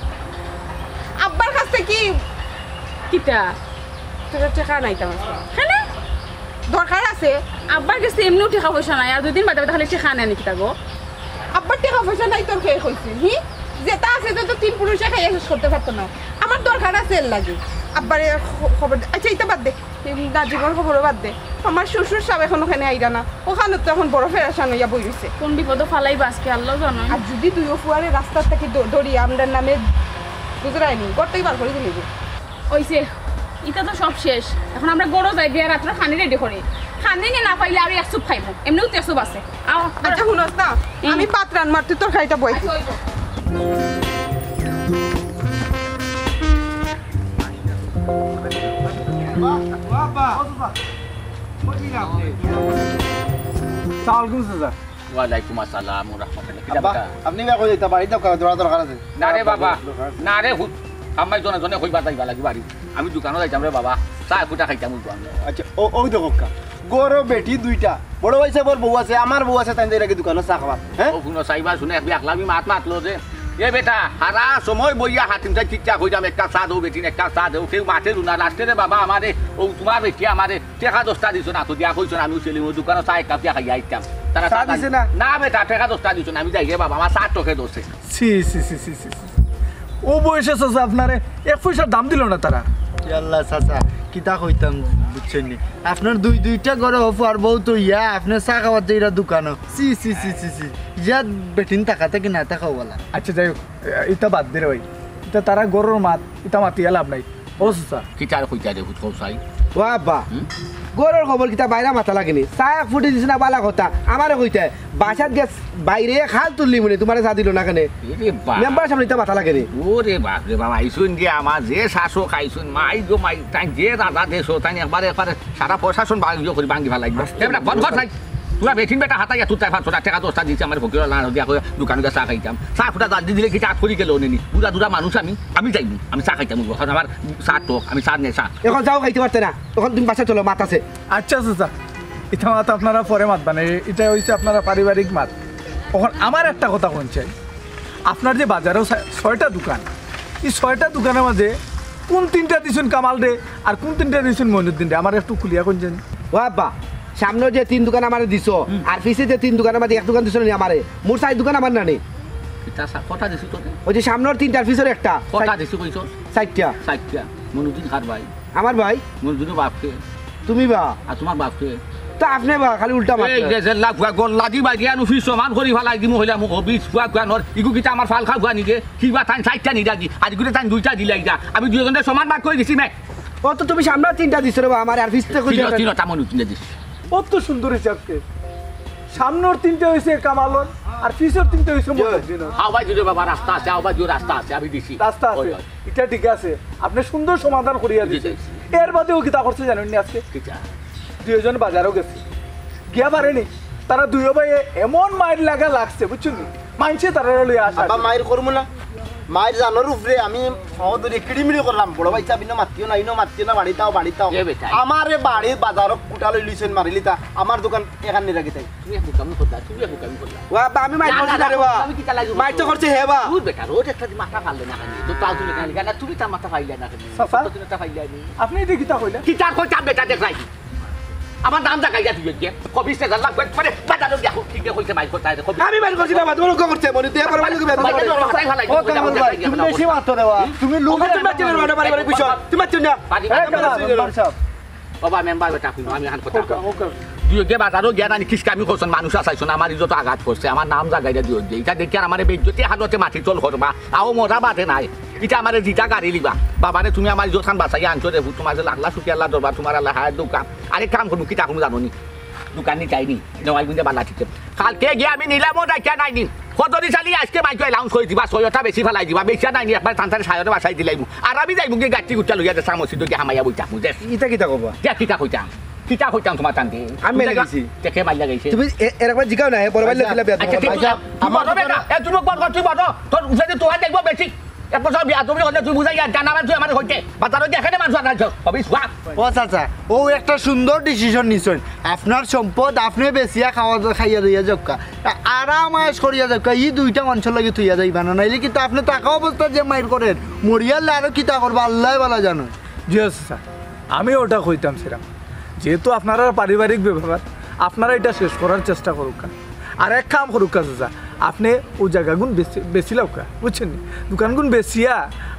আব্বার কাছ থাকি কিতা? তোর টেকা নাইতাম আজকে। কেনে? দরকার আছে। আব্বার গেছে এমনেও টেকা পয়সা নাই, আর দুইদিন বাদে বাদে খালি টেকা নেয় নি কিতা গো? আব্বার টেকা পয়সা নাই তোর কে কইছে, হি? যেতা আছে তো, তো তিন পুরুষে খাইয়া শেষ করতে পারতো না। আমার দরকার আছে এরলাগি। আব্বারে খ-, খবর দে। আচ্ছা, ইতা বাদ দে। এই নাজিমর খবরও বাদ দে। আমার শ্বশুর সাব অখন অখানো আইরা না। অখানো তো অখন বড় পেরেশান অইয়া বই রইছে। কুন বিপদো ফালাইবা আজকে আল্লাহ জানইন। আর যুদি দুইও ফুয়ারে রাস্তার থাকি দ-, ধরি আমরার নামে গুজরায়নি, ঘর থাকি বার করি দিলিবো। অইছে, ইতা তো সব শেষ। অখন আমরা ঘরো যাই, গিয়া রাত্রে খানি রেডি করি। খানি নি না পাইলে আরো এক চুপ খাইমু। এমনেও তো এক চুপ আছে। আও, আচ্ছা, হুনস না, হুম। আমি ভাত রানমু, তুই তরকারিটা বই। আচ্ছা, অইবো। সালাম আলাইকুম চাচা। ওয়ালাইকুম আসসালাম ওয়া রাহমাতুল্লাহ। কিতা আব্বা, বেটা? আপনি না কই যাইতা, বাড়িত যাও, দরকার আছে। না রে বাবা, দরকার আছে। না রে পুত, আম্মাই জনে জনে কইবা যাইবা লাগি বাড়ি। আমি দোকানো যাইতাম রে বাবা, চা ফুটা খাইতাম ওই দোকানো। আচ্ছা, ও, ওই দেখো কা। ঘরো বেটি দুইটা, বড় ভাই সাহেবর বউ আছে, আমার বউ আছে, তাইন যাইরা কি দোকানো চা খাওয়া, হ্যাঁ? ও হুনো চাইবা হুনো, এক বিয়াকলামি মাত মাতলো যে, এ বেটা, হারা সময় বইয়া হাতিম চাই ঠিকঠাক হইতাম, একটা চা দেও বেটিন, একটা চা দেও, কেউ মাতে না, লাস্টে রে বাবা আমারে, ও তোমার বেটি আমারে, টেকা দশটা দিছো না তো দিয়া কইছো না, আমি সেলিমর দোকানো চা এক কাপ দিয়া খাইয়া আইতাম। তারা চা চা দিছে না? না বেটা, টেকা দশটা দিছো না, আমি যাই রে বাবা, আমার চা টকে দোষে। ছি, ছি, ছি, ছি, ছি, ছি। ও বয়সে চাচা আপনারে এক পয়সার দাম দিল না তারা। ইয়াল্লা চাচা, কিতা কইতাম বুঝছেন নি? আপনার দুই দুইটা ঘরো ফুয়ার বউ তো ইয়া, আপনি চা খাওয়ার যাইরা দোকানো। ছি, ছি, ছি, ছি, ছি। ইয়া বেটিন তাকাতে কি না তাকাও বলা। আচ্ছা যাই হোক, এ-, ইতা বাদ দে রে ভাই। ইতা তারা ঘরর মাত, ইতা মাতিয়া লাভ নাই। ও চাচা। কিতা আর কইতা রে পুত কও চাই? ও আব্বা, হুম? ঘরর খবর কিতা বাইরে মাতা লাগেনি? চা এক ফুটি দিছে না বালা কথা। আমারে কইতে, বাসাত গেছ বাইরে খাল তুললি মনে, তোমারে চা দিল না কেনে? এরে বাপ। মেম্বার সামনে ইতা মাতা লাগেনি? ওরে বাপ রে বাপ, আইছুন যে আমার যে শাসক আইছুন, মাই গো মাই, তাই যে দাদা দেশ, তাই একবারে একবারে সারা প্রশাসন ভাঙি করি ভাঙি ফালাই। আস্তে এ বেটা, বন্ধ কর চাই। তোরা বেটিন বেটা হাতাইয়া তুই তাই ফাঁসো না, টেকা দশটা দিছে আমার ফকির না দিয়া কই দোকানে গিয়া চা খাইতাম। চা ফুটা জাল দি দিলে কি চা করি গেল নেনি? বুড়া দুরা মানুষ আমি, আমি যাইনি, আমি চা খাইতাম, এখন আমার চা টক, আমি চা নেশা। এখন যাও খাইতে পারতে না, এখন তুমি বাসা চলো, মাত আছে। আচ্ছা চাচা, ইতা মাত আপনারা পরে মাত বানে, ইটা হইছে আপনারা পারিবারিক মাত। এখন আমার একটা কথা কইন চাই, আপনার যে বাজারো ছয়-, ছয়টা দোকান, এই ছয়টা দোকানের মাঝে কোন তিনটা দিছুন কামাল রে, আর কোন তিনটা দিছুন মইনুদ্দিন রে, আমার একটু খুলিয়া কইন চাই। ও আব্বা, সামনে যে তিন দোকান আমারে দিছো, হুম। আর পিছে যে তিন দোকানের মাঝে এক দোকান দিছো নি আমারে, মোর চার দোকান আমার নানি। ইটা সা-, কটা দিছি তোরে? ওই যে সামনের তিনটার পিছনে একটা। কটা চার-, দিছি কইছো? চারটা। চারটা। মইনুদ্দিন কার ভাই? আমার ভাই। মইনুদ্দিনর বাপ কে? তুমি বা। আর তোমার বাপ কে? তা আপনি বা, খালি উল্টা মাত এই করে। যে জেল্লা ফুয়া গল্লা দি বাড়ি আনু ফিস সমান করি ফালাই দিমু কইলাম, ও বিশ ফুয়া ফুয়া নর, ইগু কিতা আমার ফালকা ফুয়া নিকে? কি বা তাই চারটা নিরাগি, আর ইগুরে তাই দুইটা দিলাই যা। আমি দুইজনরে সমান ভাগ করি দিছি মে। ও তো তুমি সামনের তিনটা দিছো রে বা, আমার আর পিছতে কই তিন, দিছো? তিনটা মইনুদ্দিনে দিছি। কত সুন্দর হিসাব কে। সামনের তিনটা হইছে কামালর, আর পিছর তিনটা হইছে মইনুদ্দিনর। আও ভাই, দুটো বাবা রাস্তা আছে, আও ভাই, দুটো রাস্তা আছে, আমি দিছি। রাস্তা আছে। ওই, ওই। ইটা ঠিক আছে, আপনি সুন্দর সমাধান করিয়া জি, দিছেন। জি। এর বাদেও কিতা করছে জানেন নি আজকে? কিতা? দুইজন বাজারও গেছে, গিয়া পারেনি, তারা দুইও ভাই এমন মাইর লাগা লাগছে, বুঝছেন নি? মানছে তারা লইয়া আসা। আব্বা, মাইর করমু না, মাইর জানোর উপরে আমি সহদরি কিড়িমিড়ি করলাম। বড় ভাই চাবি না মাতিও না, ইনো মাতিও না, বাড়িত আও, বাড়িত আও। এ বেটা। আমারে বাড়ি বাজারও কুটা লই লইছেন মারিলিতা, আমার দোকান এখান নিয়ে রাখি তাই। তুমি এক মুখামি করলা, তুমি এক মুখামি করলা। ও আব্বা, আমি মাইর না, করছি না, না রে বা। আমি কিতা লাগি মাইর তো করছি? করছে হে বা। দূর বেটা, রোজ একটা মাথা ফাললে না কেন? তো তাও তুমি কেন? না, তুমি তার মাথা ফাইলে না কেন? চাচা, তুমি মাথা ফাইলে নি? আপনি এটা কিতা কইলা? কিতা কইতাম বেটা, দেখ রাখি। আমার নাম জাগাইয়া তুই গিয়ে। কবিস তে জানলা, কই, মানে, বাজারও গিয়া, ঠিক কইছে মাইর করতে, কবি। আমি মাইর করছি না, তোমার লোক করছে, মনে তুই আমার লোক বেয়াদবি মাইর করে। করতে, মাইর করতে, ও কামাল ভাই, তুমি বেশি মাতো রে বা। তুমি লোক ওকে, তুমি মারতে পারবে না, বাড়ি বাড়ি বুঝছো? তুমি মারতে না। বাড়ি এই বাড়ি কামাল, বাড়ি বাড়ি। মেম্বার সাহেব। বাবা, মেম্বার বেটা, হুনো, আমি এখন কথা ওকে, কই। ওকে। দুই গিয়ে বাজারও গিয়া না, নিখিস আমি কইছন, মানুষ আছাইছন, আমার ইজ্জত আঘাত করছে, আমার নাম জাগাইয়া দিও যে। ইটা দেখি আর আমারে বেইজ্জতি হালতে মাটি তল করবা, তাও মজা বাদে নাই। ইটা আমারে জিতা গাড়ি লিবা। বাবারে, তুমি আমার ইজ্জত খান বাঁচাইয়া আনছো রে, তোমার যে লাখ লাখ শুকরিয়া আল্লাহ দরবার, তোমার আল্লাহ হায়াত দৌকা। আরেক কাম করবো, কিতা করবো জানো নি? দোকান নি চাইনি, নেওয়াই গুঞ্জে বালা ঠিক। কালকে গিয়া আমি নিলামও ডাকিয়া নাই নি। কত দি চালি আজকে মাইকে অ্যালাউন্স করে দিবা, ছয়টা বেশি ফালাই দিবা, বেশি নাই নি, একবার তান্তারে সায়রে বাসাই দিলাইমু। আর আমি যাইমু গিয়া গাড়ি গুটা লইয়া দেশা মসজিদ গিয়া হামাইয়া বইতা, বুঝে? ইটা কিতা কবা? কিতা, কিতা কইতাম? কিতা কইতাম তোমার তান্তে? আমি মেলে গেছি। দেখে মাইলা গেছে। তুমি এ-, এরকবার জিগাও না, হে বড় ভাই আচ্ছা। লেখিলা বিয়া আচ্ছা, তোমার। ঠিক আছে। আচ্ছা, তুই আমার বড় বেটা, এ, তুই বড়, তুই বড়। তোর উঠে তুই আর দেখবো বেশি। এক বছর বিয়া তুমি হলে তুই বুঝাই আর জানা তুই আমার হইতে। বাজারও দেখে না মানুষ আর নাই, হবি সোয়া। ও চাচা, ও একটা সুন্দর ডিসিশন নিছইন। আপনার সম্পদ আপনি বেচিয়া খাওয়া দাওয়া খাইয়া লইয়া যাউক্কা। আরাম আয়েশ করিয়া যাউক্কা। ই দুইটা মানুষর লাগি তুইয়া যাইবা না। নাইলে কিন্তু আপনি থাকা অবস্থা যে মাইর করেন, মরিয়ালে আরো কিতা করবা আল্লায় বালা জানো। জি চাচা, আমি ওটা কইতাম ছিলাম। যেহেতু আপনারা পারিবারিক ব্যাপার, আপনারা এটা শেষ করার চেষ্টা করুক্কা। আর এক কাম করুক্কা চাচা, আপনি ও জায়গাগুন বেচি, বেচিলাউক্কা, বুঝছেন নি? দোকানগুন বেচিয়া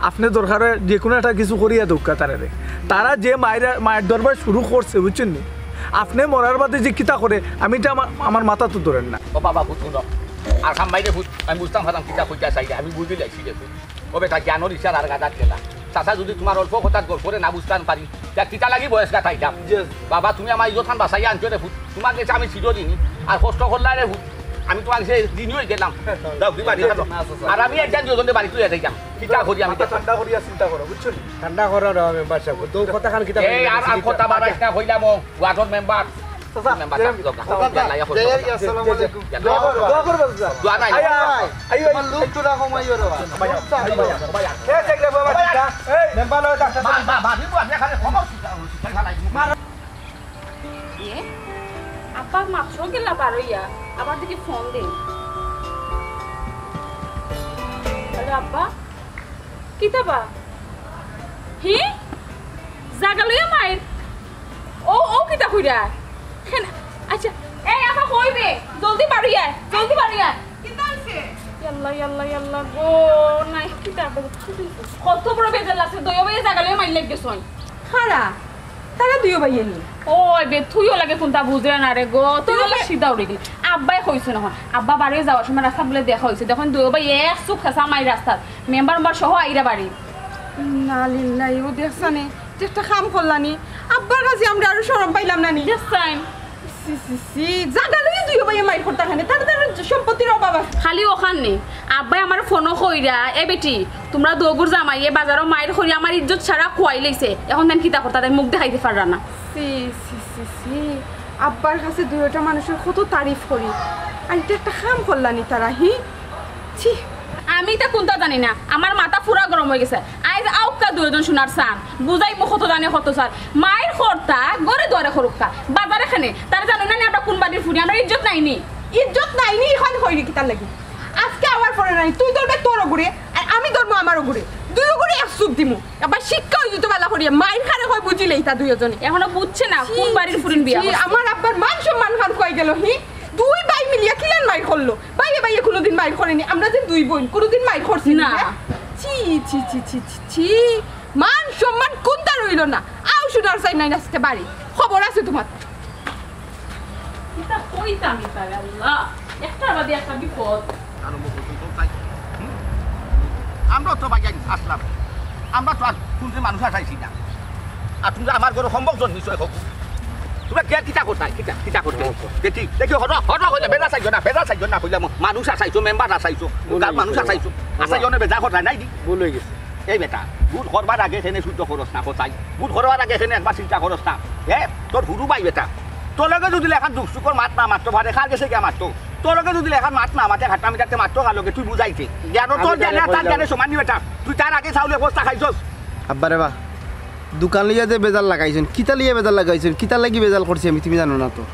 আপনি দরকারে যে কোনো একটা কিছু করিয়া দেউক্কা তারারে। তারা যে মায়ের, মায়ের দরবার শুরু করছে, বুঝছেন নি? আপনি মরার বাদে যে কিতা করে, আমি এটা আমার, আমার মাথা তো ধরেন না। ও বাবা, বুঝুন না। আর হাম্মাইরে বুঝ, আমি বুঝতাম পারতাম কিতা কইতা চাইলে, আমি বুঝি লাইছি রে বুঝ। ও বেটা, জ্ঞানর ইশারার গাদাত গেলা। চাচা, যদি তোমার অল্প কথাত গল্পরে না বুঝতাম পারি, তে কিতা লাগি বয়স গাতাইতাম? জি। বাবা, তুমি আমার ইজ্জত খান বাঁচাইয়া আনছো রে পুত। তোমার গেছে আমি চিরঋণী। আর কষ্ট করলা রে পুত। আমি তো আনছে ঋণী অই গেলাম। যাও, দিবা, দিবা। আর আমি একজন দুজনকে বাড়ি তুই যাইতাম। কিতা করি আমি মাথা ঠান্ডা করিয়া চিন্তা করো, বুঝছো নি? ঠান্ডা করো না, মেম্বার সাব। তো কথা খান কিতা এই আর, আর কথা বাড়াইস না, কইলাম ও, ওয়ার্ডর মেম্বার। চাচা, মেম্বার সাব, যাও, যাও, যাও, যাও, যাও, যাও। আসসালামু আলাইকুম। যাও, যাও, যাও। দোয়া করো, দোয়া করো, চাচা। দোয়া নাই। আই, আই, আই, আই, তোমার লোক তো রাখো, মাইও রে বা। এ, দেখলে বাবা, কিতা? এই, মেম্বার লগে ডাক্তার বা, বা, বা, বিভু, আপনি এখানে খবর শুনতে, শুনতে ফালাই। এ, আব্বা মাত্র গেলা বারইয়া, আবার দেখি ফোন দেই। হ্যালো আব্বা, কিতা বা? হি? জাগা লইয়া মাইর? ও, ও কিতা কইরা? হেন, আচ্ছা, এই আব্বা কইবে, জলদি বারইয়া, জলদি বারইয়া। কিতা হইছে? ইয়াল্লা, ইয়াল্লা, ইয়াল্লা গো, নাই কিতা আব্বা? কত বড় বেজাল আছে, দুইও ভাইয়ে জাগা লইয়া মাইর লাগি গেছইন। খারা, তারা দুইও ভাইয়ে নি? ওই বে, তুইও লাগে কুনটা বুঝরে না রে গো, তুই ওলা সিধা উড়ি গেলি। আব্বায় কইছে না, আব্বা বাড়ি যাওয়ার সময় রাস্তাত বুলে দেখা অইছে, দেখইন দুইও ভাইয়ে এক চুপ খেছা মাইর রাস্তাত, মেম্বার মেম্বার সহ আইরা বাড়ি। ইন্না লিল্লাহি, ও দেখছানি, যে একটা কাম করলানি, আব্বার কাছে আমরা আরো শরম পাইলাম না নি? দেখছাইন। ছি, ছি, ছি, জাগা লইয়া দুইও ভাইয়ে মাইর করতা কেনে, তার, তার সম্পত্তির অভাব আছে। খালি অখান নি, আব্বায় আমারে ফোনও কইরা, "এ বেটি, তুমরা দুইওগুর জামাইয়ে বাজারো মাইর করি আমার ইজ্জত সারা খুয়াই লাইছে, এখন তাইন কিতা করতা, তাইন মুখ দেখাইতে পাররা না।" ছি, ছি, ছি, ছি, আব্বার কাছে দুইওটা মানুষর কত তারিফ করি, আর ইটা একটা কাম করলানি তারা, হি? ছি। আমি ইতা কুনতা জানি না, আমার মাথা পুরা গরম অই গেছে। আইজ আউক্কা দুইজন হুনার চান, বুঝাইমু কত জানে কত চান। মাইর করতা, ঘরে দুয়ারে করুক্কা, বাজারে কেনে, তারা জানো না নি আমরা কুন বাড়ির ফুরি, আমরার ইজ্জত নাই নি। ইজ্জত নাই নি, ইখান কইরে কিতার লাগি? আজকে আওয়ার পরে নাই, তুই ধরবে তোর ওগুরে, আর আমি ধরমু আমার ওগুরে। দুই ওগুরে এক চুপ দিমু। আবার শিক্ষা অই যিতো ভালা করিয়া, মাইর কারে কয় বুঝিলে ইতা দুইওজনে। এখনো বুঝছে না, ছি, কোন বাড়ির ছি, ফুরিন ছি, বিয়া ছি, করছে। আমার আব্বার মান সম্মান খান কই গেল, হি? দুই ভাই মিলিয়া কিলান মাইর করলো? ভাইয়ে ভাইয়ে কোনোদিন মাইর করেনি। আমরা যে দুই বইন, কোনোদিন মাইর করছি না। না। হে? ছি, ছি, ছি, ছি, ছি, ছি। মান সম্মান কুনতা রইল না। আও হুনার চাই নাই আজকে বাড়ি। খবর আছে তুমার। কিতা কইতাম ইতা, আল্লাহ। একটার বাদে একটা বিপদ। আরম্ভ করছেন তো তাই। হুম? আমরাও তো ভাইয়া আসলাম। আমরা তো আর কুনদিন মানুষ আসাইছি না। আর তুমরা আমার ঘরো সম্ভব জন্মিছো এখন। তুমরা কিতা, কিতা করতায়? কিতা, কিতা করতায়? দেখি, দেখি, হটো, হটো কইলে বেজা চাইও না, বেজা চাইও না কইলাম। মানুষ আসাইছো, মেম্বার আসাইছো, ভুল অই গেছে। মানুষ আসাইছো। আসাইও না, বেজা করতায় নাই দি। ভুল অই গেছে। এই বেটা, ভুল করবার আগে এখানে শুদ্ধ করস না, কোথায়? ভুল করবার আগে এখানে একবার চিন্তা করস না। এ, তোর হুরু ভাই বেটা। তোর লগে যদি এখন দুখ সুখর মাত না মাততো পারে, কার গেছে গিয়া মাততো? তোর লগে যদি এখন মাত না মাতে, হাঁটা মিটাতে মাততো কার লগে, তুই বুঝাইতে। জ্ঞান তোর জ্ঞানে আর তার জ্ঞানে সমান নি বেটা। তুই তার আগে চাউলে বস্তা খাইছস। আব্বা রে বা, দোকান লইয়া যে বেজাল লাগাইছইন, কিতা লইয়া বেজাল লাগাইছইন, কিতা লাগি বেজাল করছি আমি, তুমি জানো না তো।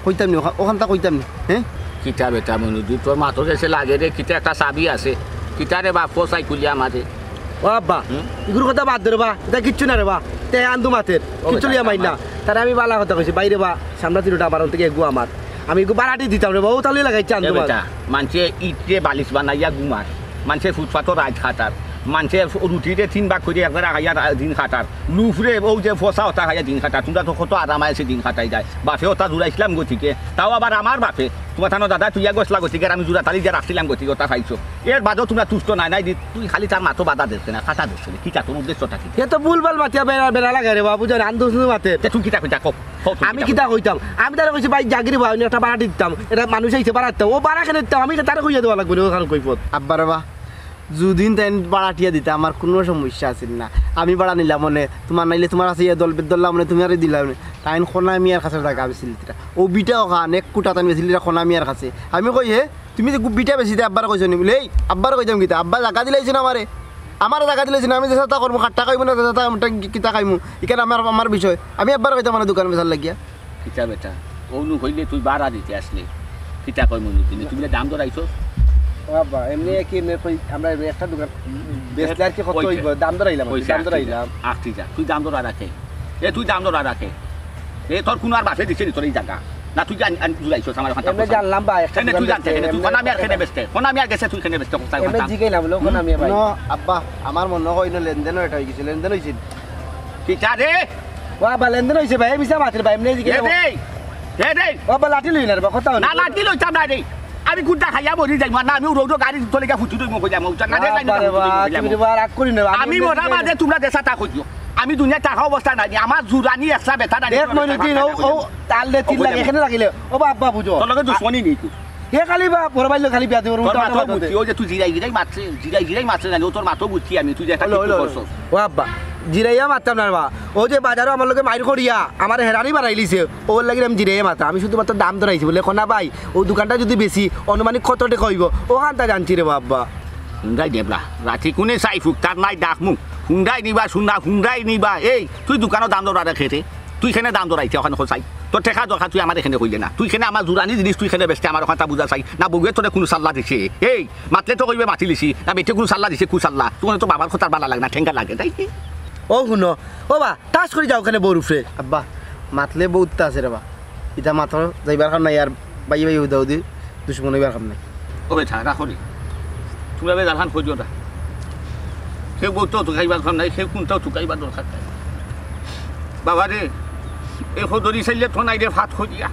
কইতাম নি, ওখা-, ওখানটা কইতাম নি, হ্যাঁ? কিতা বেটা মনুদি, তোর মাথাত এসে লাগে রে, কিতা একটা চাবি আছে। কিতা রে বাপ, কসাই খুলিয়া মাঝে। ও আব্বা, হুম? ইগুর কথা বাদ দে রে বা, ইতা কিচ্ছু না রে বা। তে আন্দু মাতের, ও কিচ্ছু বেটা, লইয়া মাইর না। তারে আমি বালা কথা কইছি, বাইরে বা, সামনা তিনটা আমার অন্তকে এগু আমার। আমি এগু বাড়াটি দিতাম রে বা, ও তাহলে লাগাইছে এ আন্দু মাত। বেটা, মানষে ইটরে বালিশ বানাইয়া ঘুমার, মানষে ফুটপাতর রাইত খাটার, মানষে রুটিরে তিন ভাগ করি একবার আগাইয়া রা-, দিন খাটার, লুফরে ও যে ফসা ওটা খাইয়া দিন খাটার, তুমরা তো কত আরাম আছে দিন খাটাই যায়। বাপে ওটা জুড়াইছিলাম গতিকে, তাও আবার আমার বাপে, তুমার থানো দাদা তুইয়া গছলা গতিকে আর আমি জুড়া তালি দিয়া রাখছিলাম গতিকে ওটা খাইছো। এর বাদেও তুমরা তুষ্ট নাই, নাই দি, তুই খালি তার মাতো বাধা দিস না, খাটা দিস না, কিতা তোর উদ্দেশ্যটা কি? এ তো ভুলভাল মাতিয়া বেড়া, বেড়া লাগে রে বাবু, জান, আন্দু উন্দু মাতের। তে তুই কিতা কইতা ক? ক তুই আমি কিতা কিতা কইতাম? আমি তারে কইছি, "ভাই, জাগিরি ভাই, আমি একটা বাড়াটি দিতাম, এটা মানুষ আইছে বাড়াইতাম, ও বাড়া কেনে দিতাম, আমি তারে কইয়া দেওয়া লাগবো নি, ওখান কইপত।" আব্বা রে বা, যুদিন তাইন বাড়াটিয়া দিতা, আমার কুনু সমস্যা আছিল না। আমি বাড়া নিলাম মনে, তুমার নাইলে তুমার আছে ইয়া দল বেদল্লা মনে, তুমি আরে দিলাম মনে। তাইন খনা মিয়ার কাছে জাগা বেচিলিতা। ও বিটা ওখান, এক কুটা তাইন বেচিলিতা খনা মিয়ার কাছে। আমি কই, "হে, তুমি যে গু-, বিটা বেচিতে আব্বার কইছো নি?" বুলে, "এই, আব্বার কইতাম কিতা? আব্বা জাগা দিলাইছে না আমারে। আমারে জাগা দিলাইছে না, আমি যে সাথে করমু, খাট্টা খাইমু না, যে সাথে আমরা কিতা খাইমু? ইখান আমার, আমার বিষয়। আমি আব্বার কইতাম না দোকান বেচার লাগিয়া।" কিতা বেটা, অনু কইলে তুই বাড়া দিতে আসলে। কিতা কই মনুদি, তুমি দাম দরাইছস? ও আব্বা, এমনি কি এমনি কই, আমরা এমনি একটা দোকান বেচলে আর কি কত অইছে। অইব? দাম দরাইলাম, কইছে দাম আটটি যা, দরাইলাম। আটটি যা। তুই দাম দরা রাখে। এ তুই দাম দরা রাখে। এ তোর কুনু আর বাপে দিছে নি তোর এই জাগা? না তুই জান-, আন-, বুঝাইছস আমার কথা এমনি কইছস। জানলাম বা, একটা এমনি দোকান তুই বেচতে, জানতে, এমনি তুই কোন আমি আর কেনে বেচতে? কোন আমি আর গেছে তুই কেনে বেচতে? কোথায় এমনি কথা? জিগাইলাম, বলো, কোন আমি আর ভাই? হুম? আব্বা, আমার মনে হয় না লেনদেন এটা হয়ে গেছে, লেনদেন হয়েছে। কিতা রে? ও আব্বা, লেনদেন হইছে ভাই, মিছা মাতের ভাই, এমনি এদিকে এ যাবো। রে, এ রে। ও আব্বা, লাঠি লই না রে বা, কথা না, না। লাঠি লইতাম না রে। আমি কুনটা খাইয়া মরি যাইমু, আর না আমি উড়ো উড়ো গাড়ি তলে গিয়া ফুটি রইমু কইলাম, ও জানা রে, বাবা রে বাবা, তুমি রে বা রাগ করি না, আমি আমি এমনি মরা এদিকে বাদে তোমরা দেশা তা কইও। আমি দুনিয়া টাকা অবস্থা নাই, আমার জুরানি একলা বেটা নাই, দেখ মইনুদ্দিন, ও, ও, তাল দে, তিন লাখ এখানে রাখিলে, ও বাবা, বুঝো। তোর লগে দুশমনি নেই তো। হে খালি বা, বড় ভাইর লগে খালি বেয়াদবি করো, তোর উল্টা মাথাও পাল্টা কথা বুদ্ধি, দে। ওই যে তুই জিরাই জিরাই মাতরে, জিরাই জিরাই মাতরে জানি, ও তোর মাথাও বুদ্ধি আমি, তুই যে একটা হলো, কিছু হলো, করছস। হলো। ও আব্বা, জিরাইয়া মাততাম না রে বা। ও যে বাজারো আমার লগে মাইর করিয়া, আমারে হেরানি বাড়াইলিছে, ওর লাগি আমি জিরাইয়া মাততাম। আমি শুধুমাত্র দাম ধরাইছি, বুলে, "কনা ভাই, ও দোকানটা যদি বেশি, আনুমানিক কত টেকা অইবো?" ওখানটা জানছি রে বা আব্বা। হুন্ডাই দেবলা, রাতি কুনে চাই ফুক, তার নাই ডাক মুখ। হুন্ডাই নিবা, শুন না, হুন্ডাই নিবা। এই, তুই দোকানো দাম ধরা রেখে রে। তুই কেনে দাম ধরাইতে ওখানে খোঁচাই? তোর টেকা দরকার, তুই আমার এখানে কইলে না। তুই কেনে আমার জুরানি জিনিস, তুই কেনে বেচতে আমার কথা বুঝা চাই না? বউয়ে তোরে কুনু সাল্লা দিছে? এই, মাতলে তো কইবে মাতিলিছি, না বেটে কুনু সাল্লা দিছে, কু সাল্লা? তুই তো বাবার কথার বালা লাগে না, ঠেঙ্গা লাগে, তাই কি? ও হুনো, ও বা, তাস করি যাও কেনে বউর উপরে। আব্বা, মাতলে বউত আছে রে বা। ইতা মাত্র যাইবার কাম নাই, আর বাইয়ে বাইয়ে উদাউদি দুশমন অইবার কাম নাই। ও বেটা, রাখো রে। তোমরা বেজার খান করিও না। কেউ বউত তুকাইবার কাম নাই, কেউ কুনটাও তুকাইবার দরকার নাই। বাবা রে, এই খদরি চাইলে তো নাই রে, ফাত করিয়া।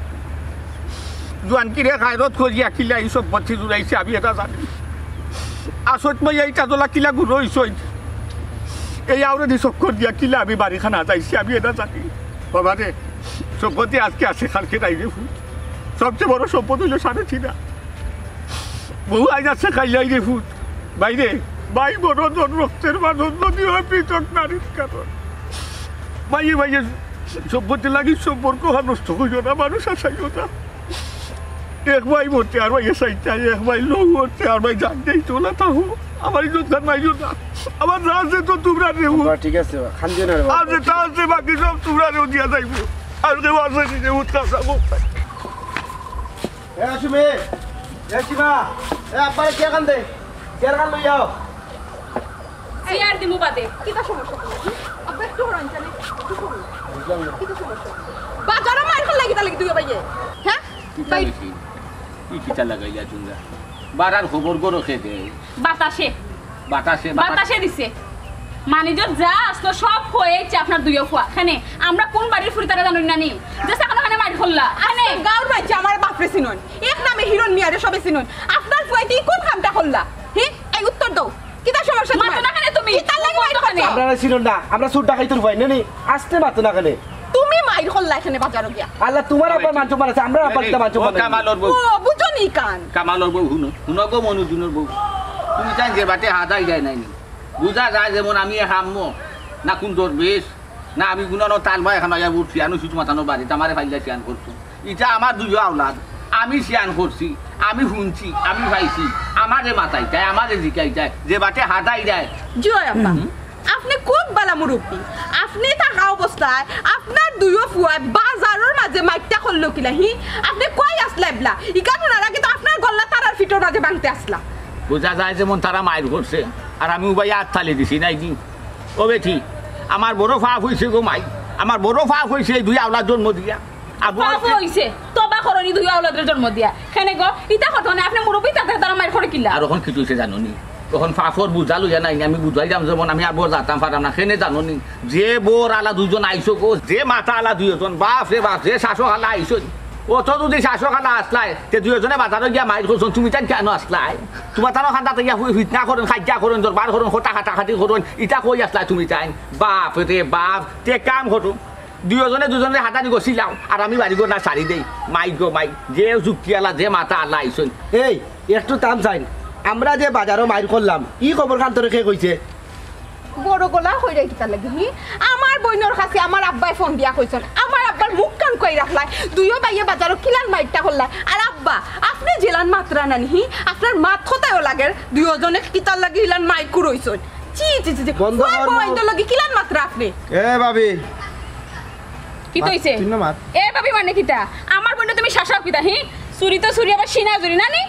জুয়ান কি রে, গায়রত করিয়া কিলা এই সব পথে জুড়াইছে, আমি এটা জানি। আসত মাইয়া ইটা তোলা কিলা গুরু হইছই। এই আওরে দি চক্কর দিয়া কিলা আমি বাড়ি খানা যাইছি, আমি এটা জানি। বাবা রে, সম্পত্তি আজকে আছে, কালকে নাই রে ফুত। সবচেয়ে বড় সম্পদ হইল সাড়ে তিন আনা। বউ আইজ আছে, কাইল নাই রে ফুত। বাইরে, ভাই বড় ধন রক্তের বাঁধন, যদি হয় পৃথক নারীর কারণ। মাইয়ে মাইয়ে সম্পত্তি লাগি সম্পর্ক আর নষ্ট করিও না, মানুষ আসাইও না। এক ভাই মরতে আর ভাই এসাই চাই, এক ভাই লৌ মরতে আর ভাই জান যাই তো না তাহো। আমার ইজ্জত খান মাইও না। আমার রাজে তো তোমরা রে ও। বাবা, ঠিক আছে, খান দিও না রে বাবা। আর যে তা আছে বাকি সব তোমরা রেও দিয়া যাইবো। আর কেউ আছে নিজে উৎখান যাবো। এ আসুমে, এ শিবা, এ আব্বারে চেয়ার খান দে, চেয়ার খান লই যাও। চেয়ার দিমু বাদে। কিতা সমস্যা তোমার? হুম? আব্বা একটু হরান জানে, একটু হরান। বুঝলাম না। কিতা সমস্যা? বাজারো মাইর খাইলা কিতা লাগি দুইও ভাইয়ে? হ্যাঁ? কিতা ভাই। লাগি? ই কিতা লাগাইলা তোমরা? বাড়ার খবর গরো খেতে। বাতাসে। বাতাসে, বাতাসে। বাতাসে দিছে। মানিজর যা আসলো সব হয়েছে আপনার দুইও ফুয়া। কেনে, আমরা কোন বাড়ির ফুরি তারা জানইন না নি? যে সাকানো খানে মাইর করলা। কেনে? গাঁওর মাইনষে আমার বাপরে চিনইন। এক নামে হিরণ মিয়ারে সবে চিনইন। আপনার ফুয়াইতে ই কোন কামটা করলা? হি? এই উত্তর দাও। কিতা সমস্যা তোমার? মাতো না কেনে তুমি? কিতার লাগি মাইর করছো? আপনারা চিনইন না, আমরা চুর ডাকাইতর ফুয়াইন নি, আস্তে মাতো না কেনে? তুমি মাইর করলা এখানে বাজারো গিয়া। আল্লাহ, তোমার আব্বার মানসম্মান আছে, আমরা আব্বার কিতা মানসম্মান নাই? কামালর বউ। ও, বুঝো নি কান? কামালর বউ, হুনো, হুনো গো মনুজুনর বউ। তুমি জান যে বাটে হাদাই যায় নাই নি। বুঝা যায় যেমন আমি এক আম্মু, না কোন দরবেশ, না আমি গুনানো তাল বা এখন আইয়া উঠছি, আনো সুচ মাতানো বাড়িত, আমারে ফাইল্লা শিয়ান করছো। ইটা আমার দুইও আওলাদ, আমি শিয়ান করছি, আমি হুনছি, আমি পাইছি, আমারে মাতাইতায়, আমারে জিকাইতায়, যে বাটে হাদাই দেয়। জি অয় আব্বা, হুম। আপনে খুব বালা মুরব্বি। আপনে থাকা অবস্থায় আপনার দুইও ফুয়ায় বাজারর মাঝে মাইরটা করলো কিলা, হি? আপনে কই আসলা এবলা? ইখান হুনার আগে তো আপনার গল্লা তারার ফিটর মাঝে ভাঙতে আসলা। বুঝা যায় যেমন তারা মাইর করছে, আর আমি উবাই আত তালি দিছি, নাই নি? ও বেটি, আমার বড় পাপ হইছে গো মাই, আমার বড় পাপ হইছে এই দুই আওলাদ জন্ম দিয়া। আর বড় পাপ হইছে, তবা করো নি দুই আওলাদরে জন্ম দিয়া। কেনে গো, ইতা কথা না, আপনে মুরব্বি তাতে তারা মাইর করে কিলা? আর অখন কিতা হইছে জানো নি? অখন পাপর বুঝা লইয়া নাই নি, আমি বুঝাইলাম যেমন আমি আর বড় যাতাম পারলাম না। কেনে জানো নি? যে বড় আলা দুইজন আইছো গো, যে মাথা আলা দুইজন, বাপ রে বাপ, যে শাসক আলা আইছো। অত যদি শাসক আলা আসলায়, তে দুইজনে বাজারো গিয়া মাইর করছইন, তুমি তাইন কেনে আসলায়? তোমার তানো খান্দাত ইয়া ফি-, ফিতনা করইন, কাইজ্জা করইন, দরবার করইন, কথা কাটাকাটি করইন, ইতা কই আসলায় তুমি তাইন? বাপ রে বাপ, তে কাম করো, দুইজনে দুইজনরে হাতানি গছিলাও, আর আমি বাড়ি ঘর না ছাড়ি দেই। মাই গো মাই, যে যুক্তি আলা, যে মাথা আলা আইছইন। এই, একটু থাম চাইন, আমরা যে বাজারো মাইর করলাম, ই খবর খান তোরে কে কইছে? বড় গলা কইরা কিতা লাগি, হি? আমার বইনর কাছে আমার আব্বায় ফোন দিয়া কইছইন, আমার আব্বার মুখ কান কই রাখলায়, দুইও ভাইয়ে বাজারো কিলান মাইরটা করলায়। আর আব্বা, আপনে যেলান মাতরা না নি, হি? আপনার মাত কথায়ও লাগের, দুইওজনে কিতার লাগি ইলান মাইর করইছইন। ছি, ছি, ছি, ছি। বন্ধ কর, বইনর লগে কিলান মাতরা আপনে? এ ভাবি। কিতা অইছে? তুই না মাত। এ ভাবি মানে কিতা? আমার বইনরে তুমি শাসাও কিতা, হি? চুরি তো চুরি, আবার সিনা চুরি না নি?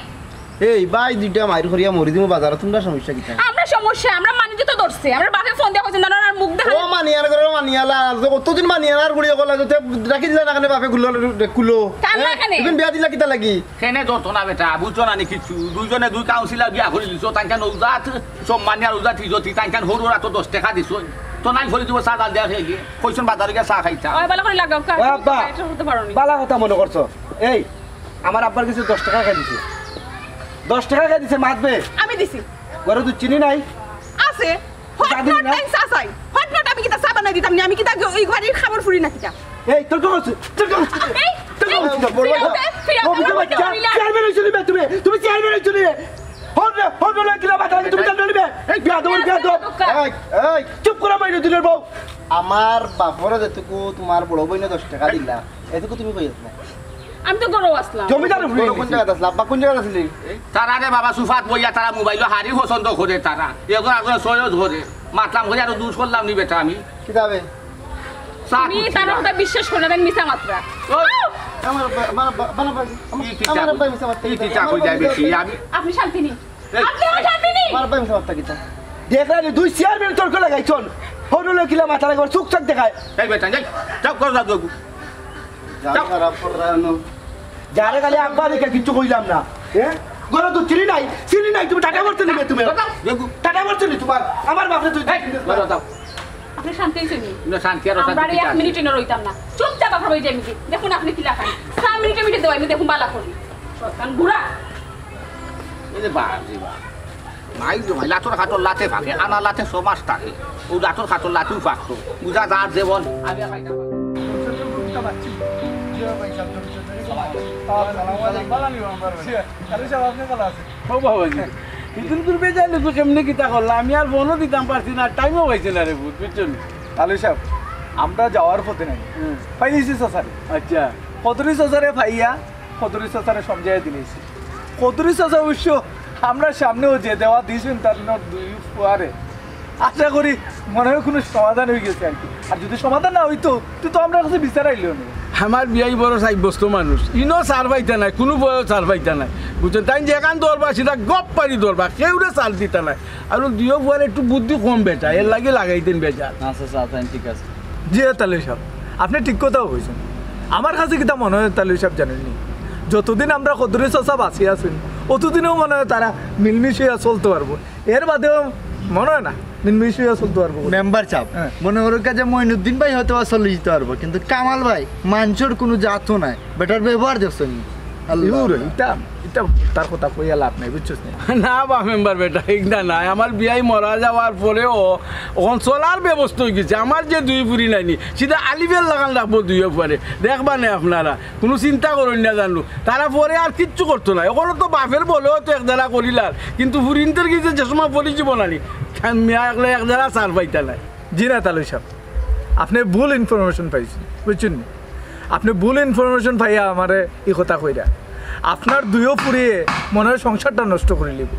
এই ভাই দুইটা মাইর করিয়া মরি দিমু বাজারো, তোমরা সমস্যা কিতা? আমরা সমস্যা, আমরা মানিজে তো ধরছে, আমরা বাপে ফোন দিয়া কইছে, না, না, না, মুখ দেখা। ও মানিয়ার ঘরে মানিয়ালা, কতদিন মানিয়ার গুড়ি অকল আছে, তে রাখি দিলা না কেনে বাপে গুলো, কুলো? কান না কেনে? এখন বিয়া দিলা কিতা লাগি? কেনে ধরতো না বেটা, বুঝছো না নি কিচ্ছু? দুইজনে দুই কাউন্সিলর বিয়া করি দিছো, তাইন কেন উজাত সম্মানী আর উজাত ইজতি, তাইন কেন হরুরা তো দশ টেকা দিছো, তো নাই ফরি দিব চা ডাল দেওয়া খেয়ে গিয়ে, কইছইন বাজারে গিয়া চা খাইতা। ওই ভালো করে লাগাও, কা-, ও আব্বা, এটা করতে পারো নি। বালা কথা মনে করছো। এই, আমার আব্বার কাছে দশ টেকা খাই দিছে। দশ টেকা খাই দিছে, মাতবে। আমি দিছি। ঘরে দুধ চিনি নাই? আছে। হট জানি নট না। টাইম চা চাই। হট নট আমি কিতা চা বানাই দিতাম নি? আমি কিতা ওই ঘরে খাবার ফুরি না কিতা? এই, তোর কি করছে? তোর কি করছে? এই, তোর কি এই, ফিরাও, ফিরাও, অফিসের বাচ্চা, চেয়ারম্যান অইছো নি বে তুমি? তুমি চেয়ারম্যান অইছো নি? হন রে, হন রে, কিলা মাথা লাগে তুমি জানো নি বে? এই বেয়াদব, বেয়াদব। এই, এই। চুপ করো, মাইনুদ্দিনের বউ। আমার বাপরে যেটুকু তোমার বড় বইনে দশ টেকা দিলা, এটুকু তুমি কই আছলা? আমি তো ঘরো আছলাম। জমিদার ঘরো কোন জাগাত আছলা? আব্বা কোন জাগাত আছলি? তারা রে বাবা সুফাত বইয়া তারা মোবাইলো হারি পছন্দ করে তারা। এখন আসলে সহজ করে। মাতলাম করে আরো দুষ করলাম নি বেটা আমি। কিতাবে? চা তুমি করছি তার না। কথা বিশ্বাস করে না, তাই মিছা মাতরা। ও, আমার আব্বা, আমার আব্বা, আমার আব্বা, আমার, কি চিন্তা আমার আব্বা করি? মিছা মাতরা কি কিতা? চিন্তা আমার করি আব্বা যাই মিছা বেশি? মাতরা আমি আপনি শান্তি নেই। এই, আপনি আমার শান্তি নেই। আমার আব্বা মিছা মাতরা কিতা? দেখলা নি, দুই চেয়ারম্যান তর্ক লাগাইছন। হরুলো কিলা মাথা লাগবার চুক চাক দেখায়। এই বেটা, যাই, যাও, করো, যাও, যাও। যাও। খারাপ কররা না। যারে খালি আব্বা দেখে কিচ্ছু কইলাম না। হ্যাঁ? ঘরো তো চিনি নাই, চিনি নাই, তুমি টাটা মারছো নি বে তুমি? যাও, যাও। টাটা মারছো নি তোমার? আমার বাপরে তুই এই, যাও, যাও। আপনি শান্তি হইছেন নি? না, শান্তি আর আমরা অশান্তি আর এক কিতা আছে? মিনিট এনে রইতাম না। চুপচাপ আপনার ওই যে মিটিং। দেখুন আপনি কি লাখান। সাত মিনিটে মিনিটে দেওয়া, আমি দেখুন বালা করি। শয়তান বুড়া। এই যে বাপ রে বাপ। মাই গো মাই, লাতর খাটর লাতে ফাঁকে, আনা লাতে সমাজ থাকে। ও লাতর খাটর লাতেও ফাঁকতো। বুঝা যার যেমন। আমি আর খাইতাম না। জি ভাই সাহেব, জি ভাই সাহেব। ও বাবাজি, ইদিন দূর বেজার লোক কেমনে কিতা করলা? আমি আর ফোনও দিতাম পারছি না, টাইমও পাইছি না রে পুত, বুঝছো নি? আলী সাহেব, আমরা যাওয়ার পথে নাই। হুম। পাইছি চাচারে। আচ্ছা। কদরি চাচারে পাইয়া, কদরি চাচারে সমঝাইয়া দিলাইছি। কদরি চাচা অবশ্য আমরা সামনেও যে দেওয়া দিয়েছেন তার ন-, দুই ফুয়ারে। আশা করি মনে হয় কোনো সমাধান হয়ে গেছে আর কি। আর যদি সমাধান না হইতো, তো, তো আমরা কাছে বিচার আইলো না। আমার বিয়াই বড় সাব্যস্ত মানুষ, ইনো সার পাইতা নাই, কোনো বয়ও সার পাইতা নাই, বুঝছেন? তাই যে এখান ধরবা, সেটা গপ পারি ধরবা, কেউরে সার দিতা নাই। আর ও দুইও ফুয়ার একটু বুদ্ধি কম বেটা, এর লাগি লাগাইতেন বেজার। আচ্ছা, আচ্ছা, তাই ঠিক আছে। জি, তালই সাহেব, আপনি ঠিক কথাও কইছেন। আমার কাছে কিতা মনে হয়, তালই সাহেব, জানেননি, যতদিন আমরা কদরি চাচা বাঁচিয়া আছেন, অতদিনও মনে হয় তারা মিলমিশ হইয়া চলতে পারবো। এর বাদেও মনে হয় না মিলমিশ হইয়া চলতে পারবো। মেম্বার সাহেব, হ্যাঁ। মনে করো যে মইনুদ্দিন ভাই হয়তো বা চলে যেতে পারবো, কিন্তু কামাল ভাই মানুষের কোনো জাতও নাই, বেটার ব্যবহার দেখছেন নি? আল্লাহ। ইউরে, ইটা, ইটা তার কথা কইয়া লাভ নাই, বুঝছস নি? না বা মেম্বার বেটা, ইটা নাই। আমার বিয়াই মারা যাওয়ার পরেও অখন চলার ব্যবস্থা হয়ে গেছে। আমার যে দুই ফুরি নাইনি, সেটা আলিফের লাগান রাখবো দুইও ফুয়ারে। দেখবা নে আপনারা, কোনো চিন্তা করইন না জানো। তারা পরে আর কিচ্ছু করতো না। অখন তো বাপের বলেও তো এক ধারা করিলার, কিন্তু ফুরিন্তর গেছে যে সময় পরিচয় বনানি, মিয়া একলা এক ধারা সার পাইতা নাই। জি না, তালই সাহেব, আপনি ভুল ইনফরমেশন পাইছেন, বুঝছেন নি? আপনি ভুল ইনফরমেশন পাইয়া আমারে এই কথা কইরা। আপনার দুইও ফুরিয়ে মনে হয় সংসারটা নষ্ট করে লিব।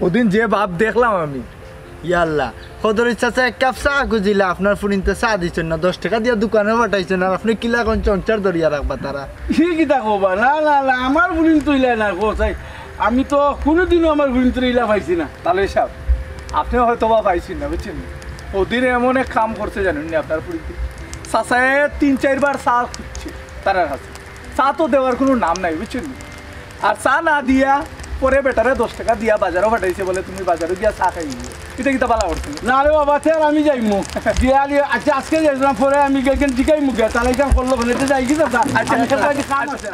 ওদিন যে ভাব দেখলাম আমি। ইয়াল্লা, কদরি চাচা এক কাপ চা খুঁজিলা, আপনার ফুরিন্তে চা দিচ্ছেন না, দশ টাকা দিয়া দোকানে পাঠাইছেন, আর আপনি কিলা কোন চঞ্চার ধরিয়া রাখবা তারা? কি কিতা কবা? না, না, না, আমার ফুরিন তো ইলা না, কো চাই। আমি তো কোনোদিনও আমার ফুরিন তো ইলা পাইছি না। তালই সাহেব, আপনি হয়তো বা পাইছেন না, বুঝছেন? ওদিন এমন এক কাম করছে জানেন নি আপনার ফুরিন্তে? চাচায় তিন চারবার চা খুঁজছে তারার কাছে, চা তো দেওয়ার কোনো নাম নাই, বুঝছেন নি? আর চা না দিয়া পরে বেটারে দশ টাকা দিয়া বাজারও পাঠাইছে, বলে, "তুমি বাজারও গিয়া চা খাই নিও।" এটা কিতা বালা করছে? না রে বাবা, তে আর আমি যাইমু। গিয়া আলি, আচ্ছা, আজকে যাইলাম, পরে আমি গিয়া জিকাইমু গিয়া, তাহলে এটা করলো কেনে? এটা যাই কি দাদা? আচ্ছা, আমি আচ্ছা, একটা কাম আছে।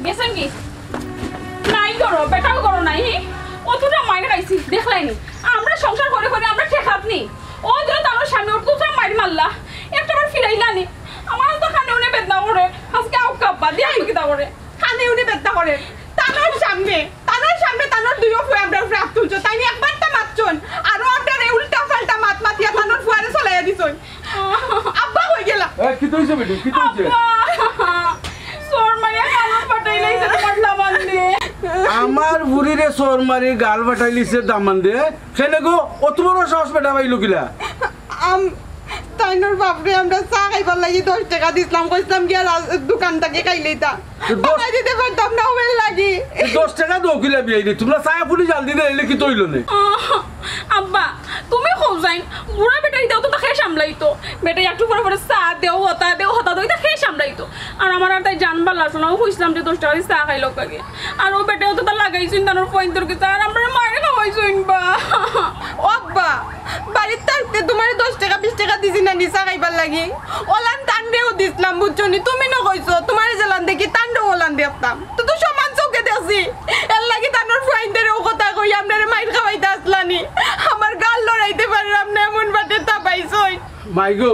গেছেন কি? নাই করো, বেটাও করো নাই। অতটা মাইর খাইছি, দেখলাইনি। আমরা সংসার করে করে আমরা ঠেকাত নি। ও দিন তার সামনে ওর দুটা মাইর মারলা, একটা বার ফিরাইলা নি। আমার তো কানে উনি বেদনা করে, আজকে আউক কাব্বা, দিয়ে আমি কিতা করে? কানে উনি বেদনা করে। তানোর সামনে, তানোর সামনে তানোর দুইও ফুয়া আমরার উপরে আত তুলছো। তাইন একবারটা মাতছইন, আরো আমরারে উল্টা পাল্টা মাত মাতিয়া তানোর ফুয়ারে চলাইয়া দিছইন। আব্বা কই গেলা? এ, কিতা অইছে বেটি? কিতা অইছে? আব্বা, চোর মারিয়া কানো ফাটাইলাইছে তোমার দামান্দে। আমার ফুরিরে চোর মারি গাল ফাটাইলিছে দামান্দে? কেনে গো, অত বড় সাহস বেটা পাইলো কিলা? আম, তাইনর বাপরে আমরা চা খাইবার লাগি দশ টাকা দিছলাম, কইছলাম গিয়া রা-, দোকান থাকি খাইলেইতা। তো দশ, ফালাই দিতে পারতাম না, ওর লাগি। তো দশ টাকা দেও কিলা বিয়াই রে? তোমরা চা ফুলি জাল দিলে এলে কিতা অইলো নে? আহ, আব্বা, তুমি কও যাইন, বুড়া বেটাইন্তে অততা কে সামলাইতো? বেটায় একটু পরে পরে চা দেও, হতা দেও, হতা দেও, ইতা কে সামলাইতো? আর আমার আর তাই জান বালা আছে না, ও কইছলাম যে দশ টাকা দি চা খাইলো আগে। আর ও বেটায় অততা লাগাইছইন তানোর ফুয়াইন্তর গেছে, আর আমরারে মাইর খাওয়াইছইন বা। ও আব্বা, বাড়িত থাকতে তোমারে দশ টাকা বিশ টাকা দিছি না নি চা খাইবার লাগি? অলান তানরেও দিছলাম, বুঝছো নি? তুমি না কইছো, তোমারে যেলান দেখি তানরেও অলান দেখতাম। তো, তো সমান চোখে দেখছি। এর লাগি তানোর ফুয়াইন্তরে ও কথা কই, আমরারে মাইর খাওয়াইতা আছলা নি। আমার গাল লড়াইতে পারলাম না, এমন বাটে থাপাইছইন। মাই গো,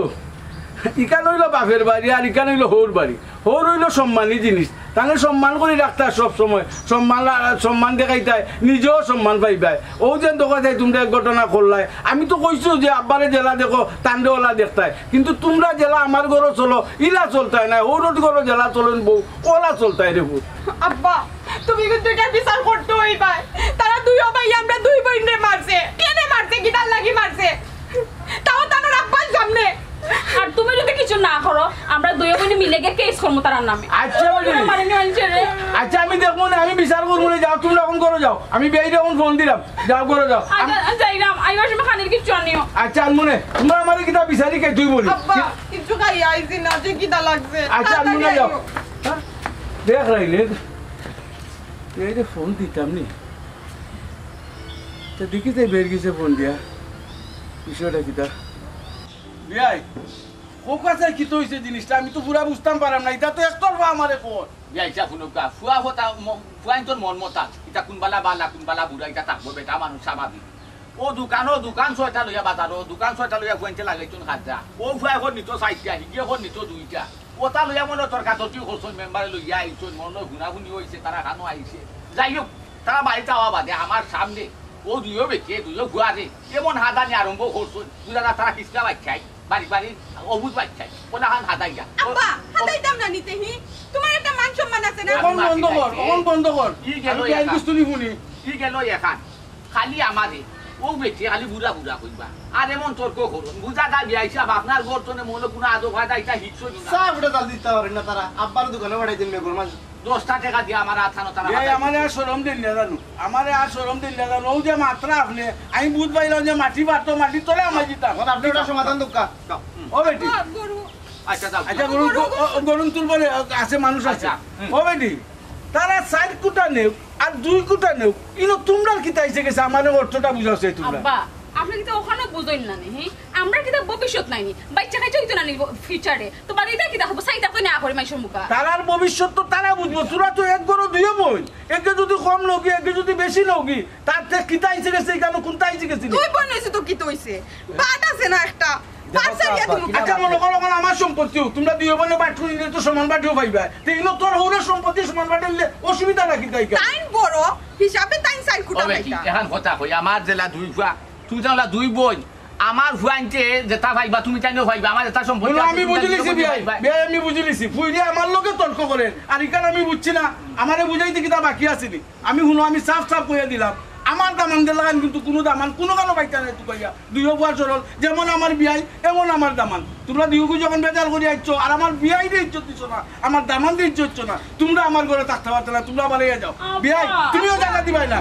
ইখান অইলো বাপের বাড়ি আর ইখান অইলো হউর বাড়ি। হউর অইলো সম্মানী জিনিস, তানে সম্মান করি রাখতায় সব সময়, সম্মান রা-, সম্মান দেখাইতায়, নিজেও সম্মান পাইবায়। অউ যেন দেখা যায় তুমরা এক ঘটনা করলায়, আমি তো কইছি যে আব্বারে যেলা দেখো তানরে অলা দেখতায়, কিন্তু তুমরা যেলা আমার ঘরো চলো ইলা চলতায় নায়, হউরর ঘরো যেলা চলইন বউ অলা চলতায় রে পুত। আব্বা, তুমি কিন্তু ইটার বিচার করতে অইবায়। তারা দুইও ভাই আমরা দুই বইনরে মারছে। কেনে মারছে? কিতার লাগি মারছে? তাও তানর আব্বার সামনে। আর তুমি যদি কিছু না করো, আমরা দুইও বইনে মিলে গিয়া কেস করমু তারার নামে। আচ্ছা, বেটি। মারিনি আনছে রে। আচ্ছা, আমি দেখমু নে, আমি বিচার করমু নে, যাও তুমরা অখন ঘরো যাও। আমি বিয়াইরে অখন ফোন দিরাম, যাও ঘরো যাও। আচ্ছা, যাইরাম, আইবার সময় খানির কিছু আনিও। আচ্ছা, আনমু নে, তুমরা আমারে কিতা বিচারি খাই তুই বলি। আব্বা, কিছু খাই আইছি না, যে কিতা লাগছে। আচ্ছা, আনমু নে, তাড়াতাড়ি যাও। আইও। হ্যাঁ? দেখ রাইলে, এই যে ফোন দিতাম নি, তো দেখি যে বের গেছে ফোন দিয়া, বিষয়টা কিতা? বিয়াই, কোকা চাই কিতা অইছে জিনিসটা, আমি তো পুরা বুঝতাম পারাম না, ইটা তো একতরফা আমারে কর। বিয়াই, ইটা হুনো কা, ফুয়া হতা, ম-, ফুয়াইন্তর মন মতা, ইটা কুনবালা বালা, কুনবালা বুড়া, ইটা থাকবো বেটা মানুষ স্বাভাবিক। ও দোকান, ও দোকান ছয়টা লইয়া বাজারো, দোকান ছয়টা লইয়া ফুয়াইন্তে লাগাইছইন খাজা। ও ফুয়া এখন নিত চাইরটা, হিগে এখন নিত দুইটা। ওটা লইয়া মনে তর্কাতর্কি করছইন, মেম্বারে লইয়া আইছইন, মনে হয় হুনাহুনি অইছে, তারা খানো আইছে। যাই হোক, তারা বাড়িত আওয়া বাদে আমার সামনে ও দুইও বেটিয়ে, দুইও ফুয়ারে এমন হাদানি আরম্ভ করছইন, বুঝা যায় তারা কিসকা বাচ্চাই, বাড়ি বাড়ি অবুঝ বাচ্চাই, ওলা খান হাদাইয়া। ও, আব্বা, ও, হাদাইতাম না নিতে হি, তোমার একটা মান সম্মান আছে না? অখন বন্ধ কর, অখন বন্ধ কর। ই গেল আমি বিয়াইর এখান। গুস্তুনি হুনি। ই গেল এখান। খালি আমারে, ও বেটি খালি বুড়া বুড়া কইবা। আর এমন তর্ক করইন। বুঝা যায় বিয়াই সাব, আপনার ঘর তনে মনে কুনু আদব কায়দা ইটা হিকছইন না। চা ফুটা জাল দিতা পারইন না তারা। আব্বার দোকানো পাঠাই দিন বেগুর মাছ। দশটা টেকা দিয়া আমার আথানো তারা বিয়াই, হাতাই আমারে দিছে। আর শরম দিন না জানো। আমারে আর শরম দিন না জানো। অউ যে মাতরা আপনে, আমি বুঝ পাইলাম যে মাটি বাড়তো, মাটির তলে আমার জিতা। এখন আপনে ওটা সমাধান দোক্কা। ও বেটি। আ, গরু। আচ্ছা, যাও। আচ্ছা, গরু, গরু, গ-, ও, গরু তুলবো রে, আছে মানুষ আছে। আচ্ছা, হুম। ও বেটি, তারা চাইর কুটা নেউক, আর দুই কুটা নেউক, ইনো তুমরার কিতা আইছে গেছে, আমারে অর্থটা বুঝাও চাই তুমরা। আব্বা, আপনে কিতা অখানও বুঝইন না নি, হি? আমরার কিতা ভবিষ্যৎ নাই নি? বাচ্চা কাচ্চা অইতো না নি ফিউচারে? তো বাদে ইতা কিতা হবো? চাইতা কই না করি মাইনষর মুখা? তারার ভবিষ্যৎ তো তারা বুঝবো, তুরা তো এক ঘরো দুইও বইন, একে যদি কম নেওগি, একে যদি বেশি নেওগি, তার তে কিতা আইছে গেছে, ইখানো কুনটা আইছে গেছে নি? দুই বইন অইছে তো কিতা অইছে? বাদ আছে না একটা? দেখো বাদ ছাড়িয়া তো দিমু আব্বা, কিতা? আচ্ছা, মনো করো, অখন আমার সম্পত্তিও, তুমরা দুইও বইনে বাট করি নিলে তো সমান বাটিও পাইবা। তে ইনো তোর হউরর সম্পত্তি সমান বাটিলে অসুবিধা না কিতা ইখান? তাইন বড়, হিসাবে তাইন চাইর কুটা ও বেটি, পাইতা। এখান কথা কই, আমার যেলা দুই ফুয়া, তুই যেলা দুই বইন, আমার ফুয়াইন্তে যেটা পাইবা, তুমি তাইনও পাইবা, আমার যেটা সম্পত্তি বলো, আছে, আমি তুমি তাইন বুঝিলিছি দুইও বিয়াই, পাইবা। বিয়াই, আমি বুঝিলিছি। ফুইরে আমার লগে তর্ক করে, আর ইখান আমি বুঝছি না, আমারে বুঝাইতে কিতা বাকি আছে নি? আমি হুনো, আমি সাফ সাফ কইয়া দিলাম, আমার দামানদের লাখান কিন্তু কুনু দামান কুনু কানো পাইতা নাই তুকাইয়া। দুইও ফুয়া সরল, যেমন আমার বিয়াই, এমন আমার দামান। তুমরা দুইওগু যখন বেজাল করি আইছো, আর আমার বিয়াইরে ইজ্জত দিছো না, আমার দামানরে ইজ্জত দিছো না, তুমরা আমার ঘরো থাকতা পারতা না, তুমরা বারইয়া যাও। আব্বা। বিয়াই, তুমিও জাগা দিবায় না।